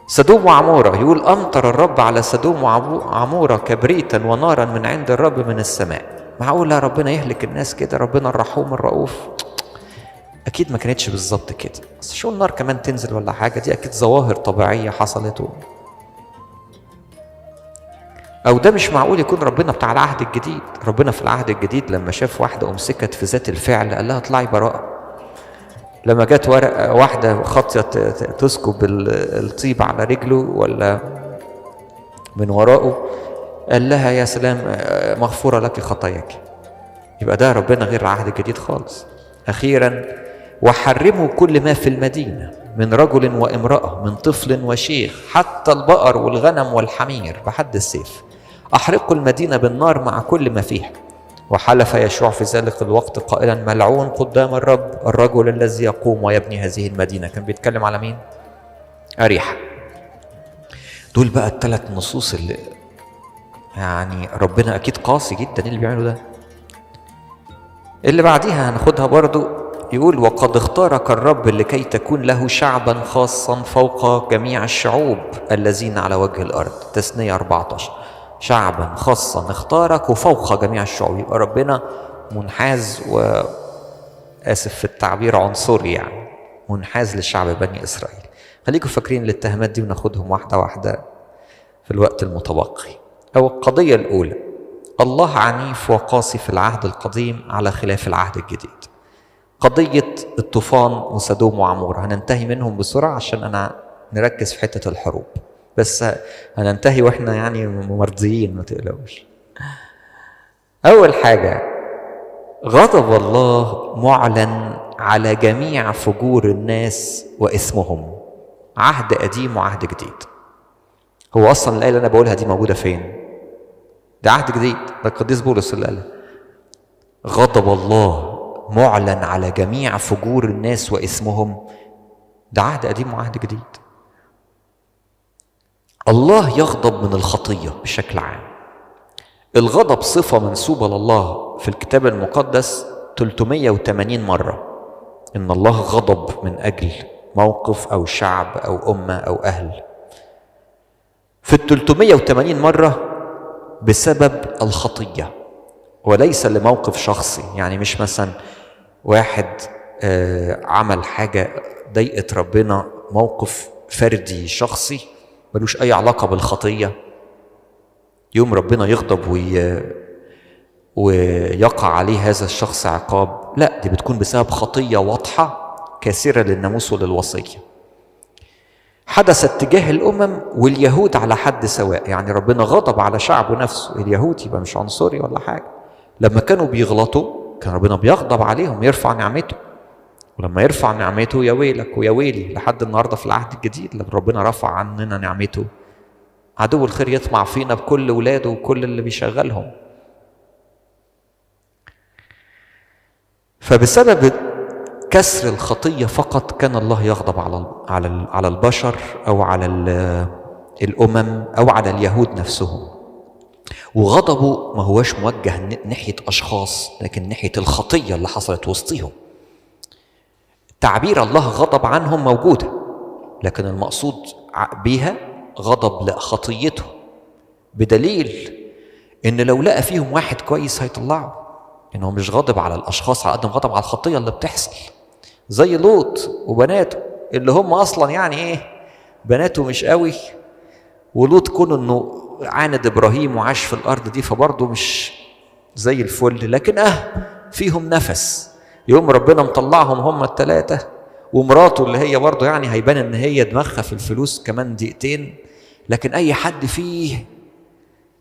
سدوم وعمورة، يقول أمطر الرب على سدوم وعمورة كبريتا ونارا من عند الرب من السماء. معقولة ربنا يهلك الناس كده؟ ربنا الرحوم الرؤوف؟ أكيد ما كانتش بالظبط كده، بس شو النار كمان تنزل ولا حاجة، دي أكيد ظواهر طبيعية حصلت. أو ده مش معقول يكون ربنا بتاع العهد الجديد. ربنا في العهد الجديد لما شاف واحدة أمسكت في ذات الفعل قال لها اطلعي براءة. لما جت ورقة واحدة خاطية تسكب الطيب على رجله ولا من ورائه قال لها يا سلام مغفورة لك خطاياك. يبقى ده ربنا غير العهد الجديد خالص. أخيرا، وحرموا كل ما في المدينة من رجل وامرأة، من طفل وشيخ، حتى البقر والغنم والحمير بحد السيف. أحرقوا المدينة بالنار مع كل ما فيها. وحلف يشوع في ذلك الوقت قائلا ملعون قدام الرب الرجل الذي يقوم ويبني هذه المدينة. كان بيتكلم على مين؟ أريحة. دول بقى الثلاث نصوص اللي يعني ربنا أكيد قاسي جدا اللي بيعملوا ده. اللي بعديها هناخدها برضو، يقول وقد اختارك الرب لكي تكون له شعبا خاصا فوق جميع الشعوب الذين على وجه الأرض. تثنية 14. شعبا خاصا اختارك وفوق جميع الشعوب. يبقى ربنا منحاز، وآسف في التعبير عنصري، يعني منحاز لشعب بني إسرائيل. خليكم فاكرين الاتهامات دي وناخدهم واحدة واحدة في الوقت المتبقي. أو القضية الأولى، الله عنيف وقاسي في العهد القديم على خلاف العهد الجديد. قضية الطوفان وسدوم وعمورة هننتهي منهم بسرعة عشان أنا نركز في حتة الحروب، بس هننتهي وإحنا يعني مرضيين، ما تقلقوش. أول حاجة، غضب الله معلن على جميع فجور الناس وإثمهم، عهد قديم وعهد جديد. هو أصلا الآية اللي أنا بقولها دي موجودة فين؟ ده عهد جديد، ده القديس بولس اللي قالها. غضب الله معلن على جميع فجور الناس وإثمهم، ده عهد قديم وعهد جديد. الله يغضب من الخطية بشكل عام. الغضب صفة منسوبة لله في الكتاب المقدس 380 مرة، إن الله غضب من أجل موقف أو شعب أو أمة أو أهل. في 380 مرة بسبب الخطية، وليس لموقف شخصي. يعني مش مثلا واحد عمل حاجة ضايقت ربنا، موقف فردي شخصي ملوش أي علاقة بالخطية، يوم ربنا يغضب ويقع عليه هذا الشخص عقاب. لا، دي بتكون بسبب خطية واضحة كاسرة للناموس وللوصية. حدثت تجاه الأمم واليهود على حد سواء. يعني ربنا غضب على شعبه نفسه اليهود، يبقى مش عنصري ولا حاجة. لما كانوا بيغلطوا كان ربنا بيغضب عليهم، يرفع نعمته، ولما يرفع نعمته يا ويلك ويا ويلي. لحد النهارده في العهد الجديد لما ربنا رفع عننا نعمته، عدو الخير يطمع فينا بكل ولاده وكل اللي بيشغلهم. فبسبب كسر الخطية فقط كان الله يغضب على على البشر أو على الأمم أو على اليهود نفسهم. وغضبه ما هوش موجه ناحية أشخاص، لكن ناحية الخطية اللي حصلت وسطهم. تعبير الله غضب عنهم موجودة، لكن المقصود بيها غضب لخطيتهم، بدليل إن لو لقى فيهم واحد كويس هيطلعه. إن هو مش غاضب على الأشخاص على قد ما غضب على الخطية اللي بتحصل، زي لوط وبناته اللي هم أصلا يعني إيه، بناته مش قوي، ولوط كونه إنه عاند إبراهيم وعاش في الأرض دي فبرضه مش زي الفل، لكن فيهم نفس. يوم ربنا مطلعهم هم الثلاثة، ومراته اللي هي برضه يعني هيبان إن هي دماغها في الفلوس كمان دقيقتين، لكن أي حد فيه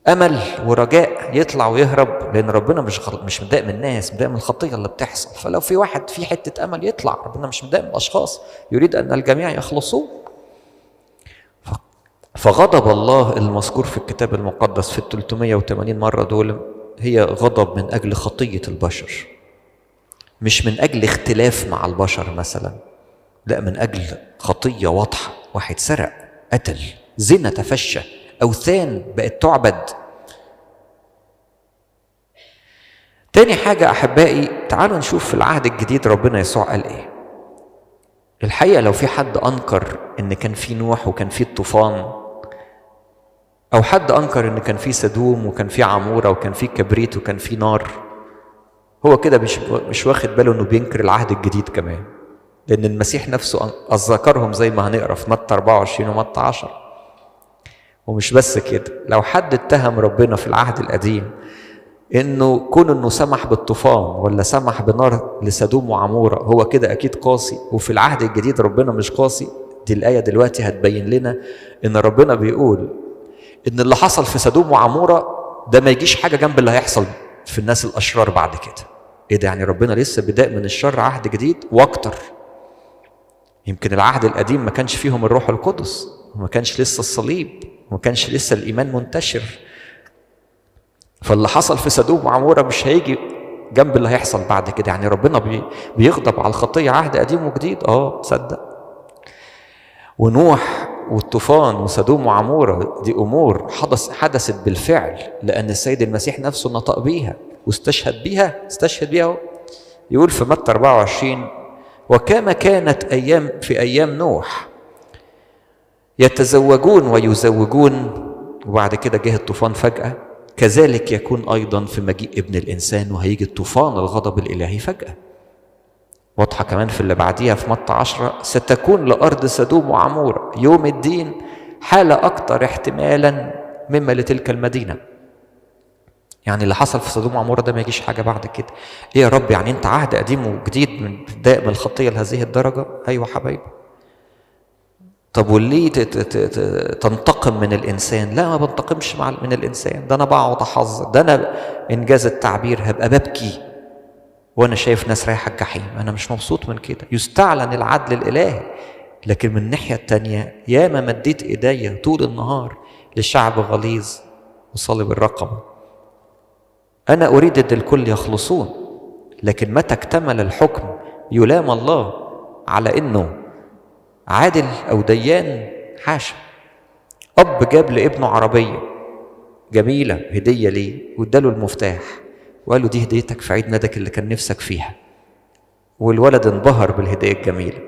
أمل ورجاء يطلع ويهرب، لأن ربنا مش متضايق من الناس، متضايق من الخطية اللي بتحصل. فلو في واحد في حتة أمل يطلع، ربنا مش متضايق من الأشخاص، يريد أن الجميع يخلصوا. فغضب الله المذكور في الكتاب المقدس في 380 مرة دول هي غضب من أجل خطية البشر، مش من أجل اختلاف مع البشر مثلا، لا، من أجل خطية واضحة. واحد سرق، قتل، زنا تفشى، أوثان بقت تعبد. تاني حاجة أحبائي، تعالوا نشوف في العهد الجديد ربنا يسوع قال إيه. الحقيقة لو في حد أنكر إن كان في نوح وكان في الطوفان، أو حد أنكر إن كان في سدوم وكان في عمورة وكان في كبريت وكان في نار، هو كده مش واخد باله إنه بينكر العهد الجديد كمان، لأن المسيح نفسه ذكرهم زي ما هنقرأ في متى 24 ومتى 10. ومش بس كده، لو حد اتهم ربنا في العهد القديم انه كون انه سمح بالطوفان ولا سمح بنار لسدوم وعمورة، هو كده اكيد قاسي، وفي العهد الجديد ربنا مش قاسي. دي الآية دلوقتي هتبين لنا ان ربنا بيقول ان اللي حصل في سدوم وعمورة ده ما يجيش حاجة جنب اللي هيحصل في الناس الأشرار بعد كده. ايه ده؟ يعني ربنا لسه بدأ من الشر عهد جديد واكتر. يمكن العهد القديم ما كانش فيهم الروح القدس، وما كانش لسه الصليب، وما كانش لسه الإيمان منتشر، فاللي حصل في سدوم وعمورة مش هيجي جنب اللي هيحصل بعد كده. يعني ربنا بيغضب على الخطية عهد قديم وجديد. تصدق. ونوح والطوفان وسدوم وعمورة دي أمور حدثت بالفعل، لأن السيد المسيح نفسه نطق بيها واستشهد بيها، استشهد بيها. يقول في متى 24: وكما كانت أيام في أيام نوح يتزوجون ويزوجون، وبعد كده جه الطوفان فجأة، كذلك يكون أيضا في مجيء ابن الإنسان. وهيجي الطوفان الغضب الإلهي فجأة. واضحة كمان في اللي بعديها في متى 10: ستكون لأرض سدوم وعمورة يوم الدين حالة أكتر احتمالا مما لتلك المدينة. يعني اللي حصل في سدوم وعمورة ده ما يجيش حاجة بعد كده. إيه يا رب، يعني أنت عهد قديم وجديد متضايق من الخطية لهذه الدرجة؟ أيوة حبايبي. طب وليه تنتقم من الإنسان؟ لا، ما بنتقمش من الإنسان، ده أنا بقعد أحذر، ده أنا إنجاز التعبير هبقى ببكي وأنا شايف ناس رايحة الجحيم، أنا مش مبسوط من كده. يستعلن العدل الإلهي، لكن من الناحية التانية ياما مديت إيديا طول النهار لشعب غليظ وصلب الرقبة. أنا أريد أن الكل يخلصون، لكن متى اكتمل الحكم يلام الله على إنه عادل أو ديان؟ حاشا. أب جاب لابنه عربية جميلة هدية ليه، واداله المفتاح وقال له دي هديتك في عيد ميلادك اللي كان نفسك فيها. والولد انبهر بالهدية الجميلة،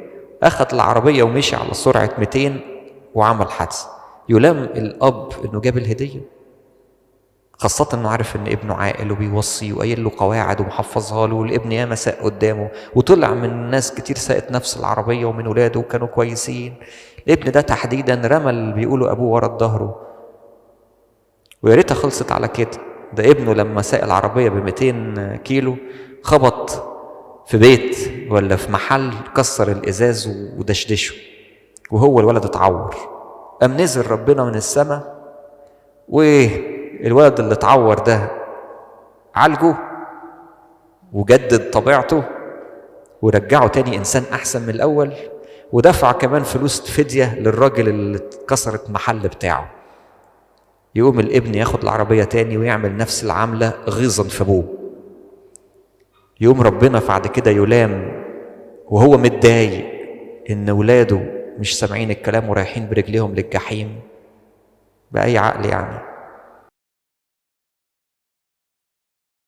أخذ العربية ومشي على سرعة 200 وعمل حادثة. يلام الأب إنه جاب الهدية، خاصة إنه عارف إن ابنه عاقل وبيوصي وقايل له قواعد ومحفظها له، والابن ياما ساق قدامه وطلع من ناس كتير ساقت نفس العربية ومن ولاده وكانوا كويسين. الابن ده تحديدا رمى اللي بيقولوا أبوه ورا ظهره، ويا ريتها خلصت على كده. ده ابنه لما ساق العربية ب200 كيلو خبط في بيت ولا في محل، كسر الإزاز ودشدشه، وهو الولد اتعور. قام نزل ربنا من السماء والولد اللي اتعور ده عالجه وجدد طبيعته ورجعه تاني إنسان أحسن من الأول، ودفع كمان فلوس فدية للراجل اللي اتكسرت محل بتاعه. يقوم الابن ياخد العربية تاني ويعمل نفس العملة غيظا في أبوه. يقوم ربنا بعد كده يلام وهو متضايق إن ولاده مش سامعين الكلام ورايحين برجليهم للجحيم. بأي عقل يعني؟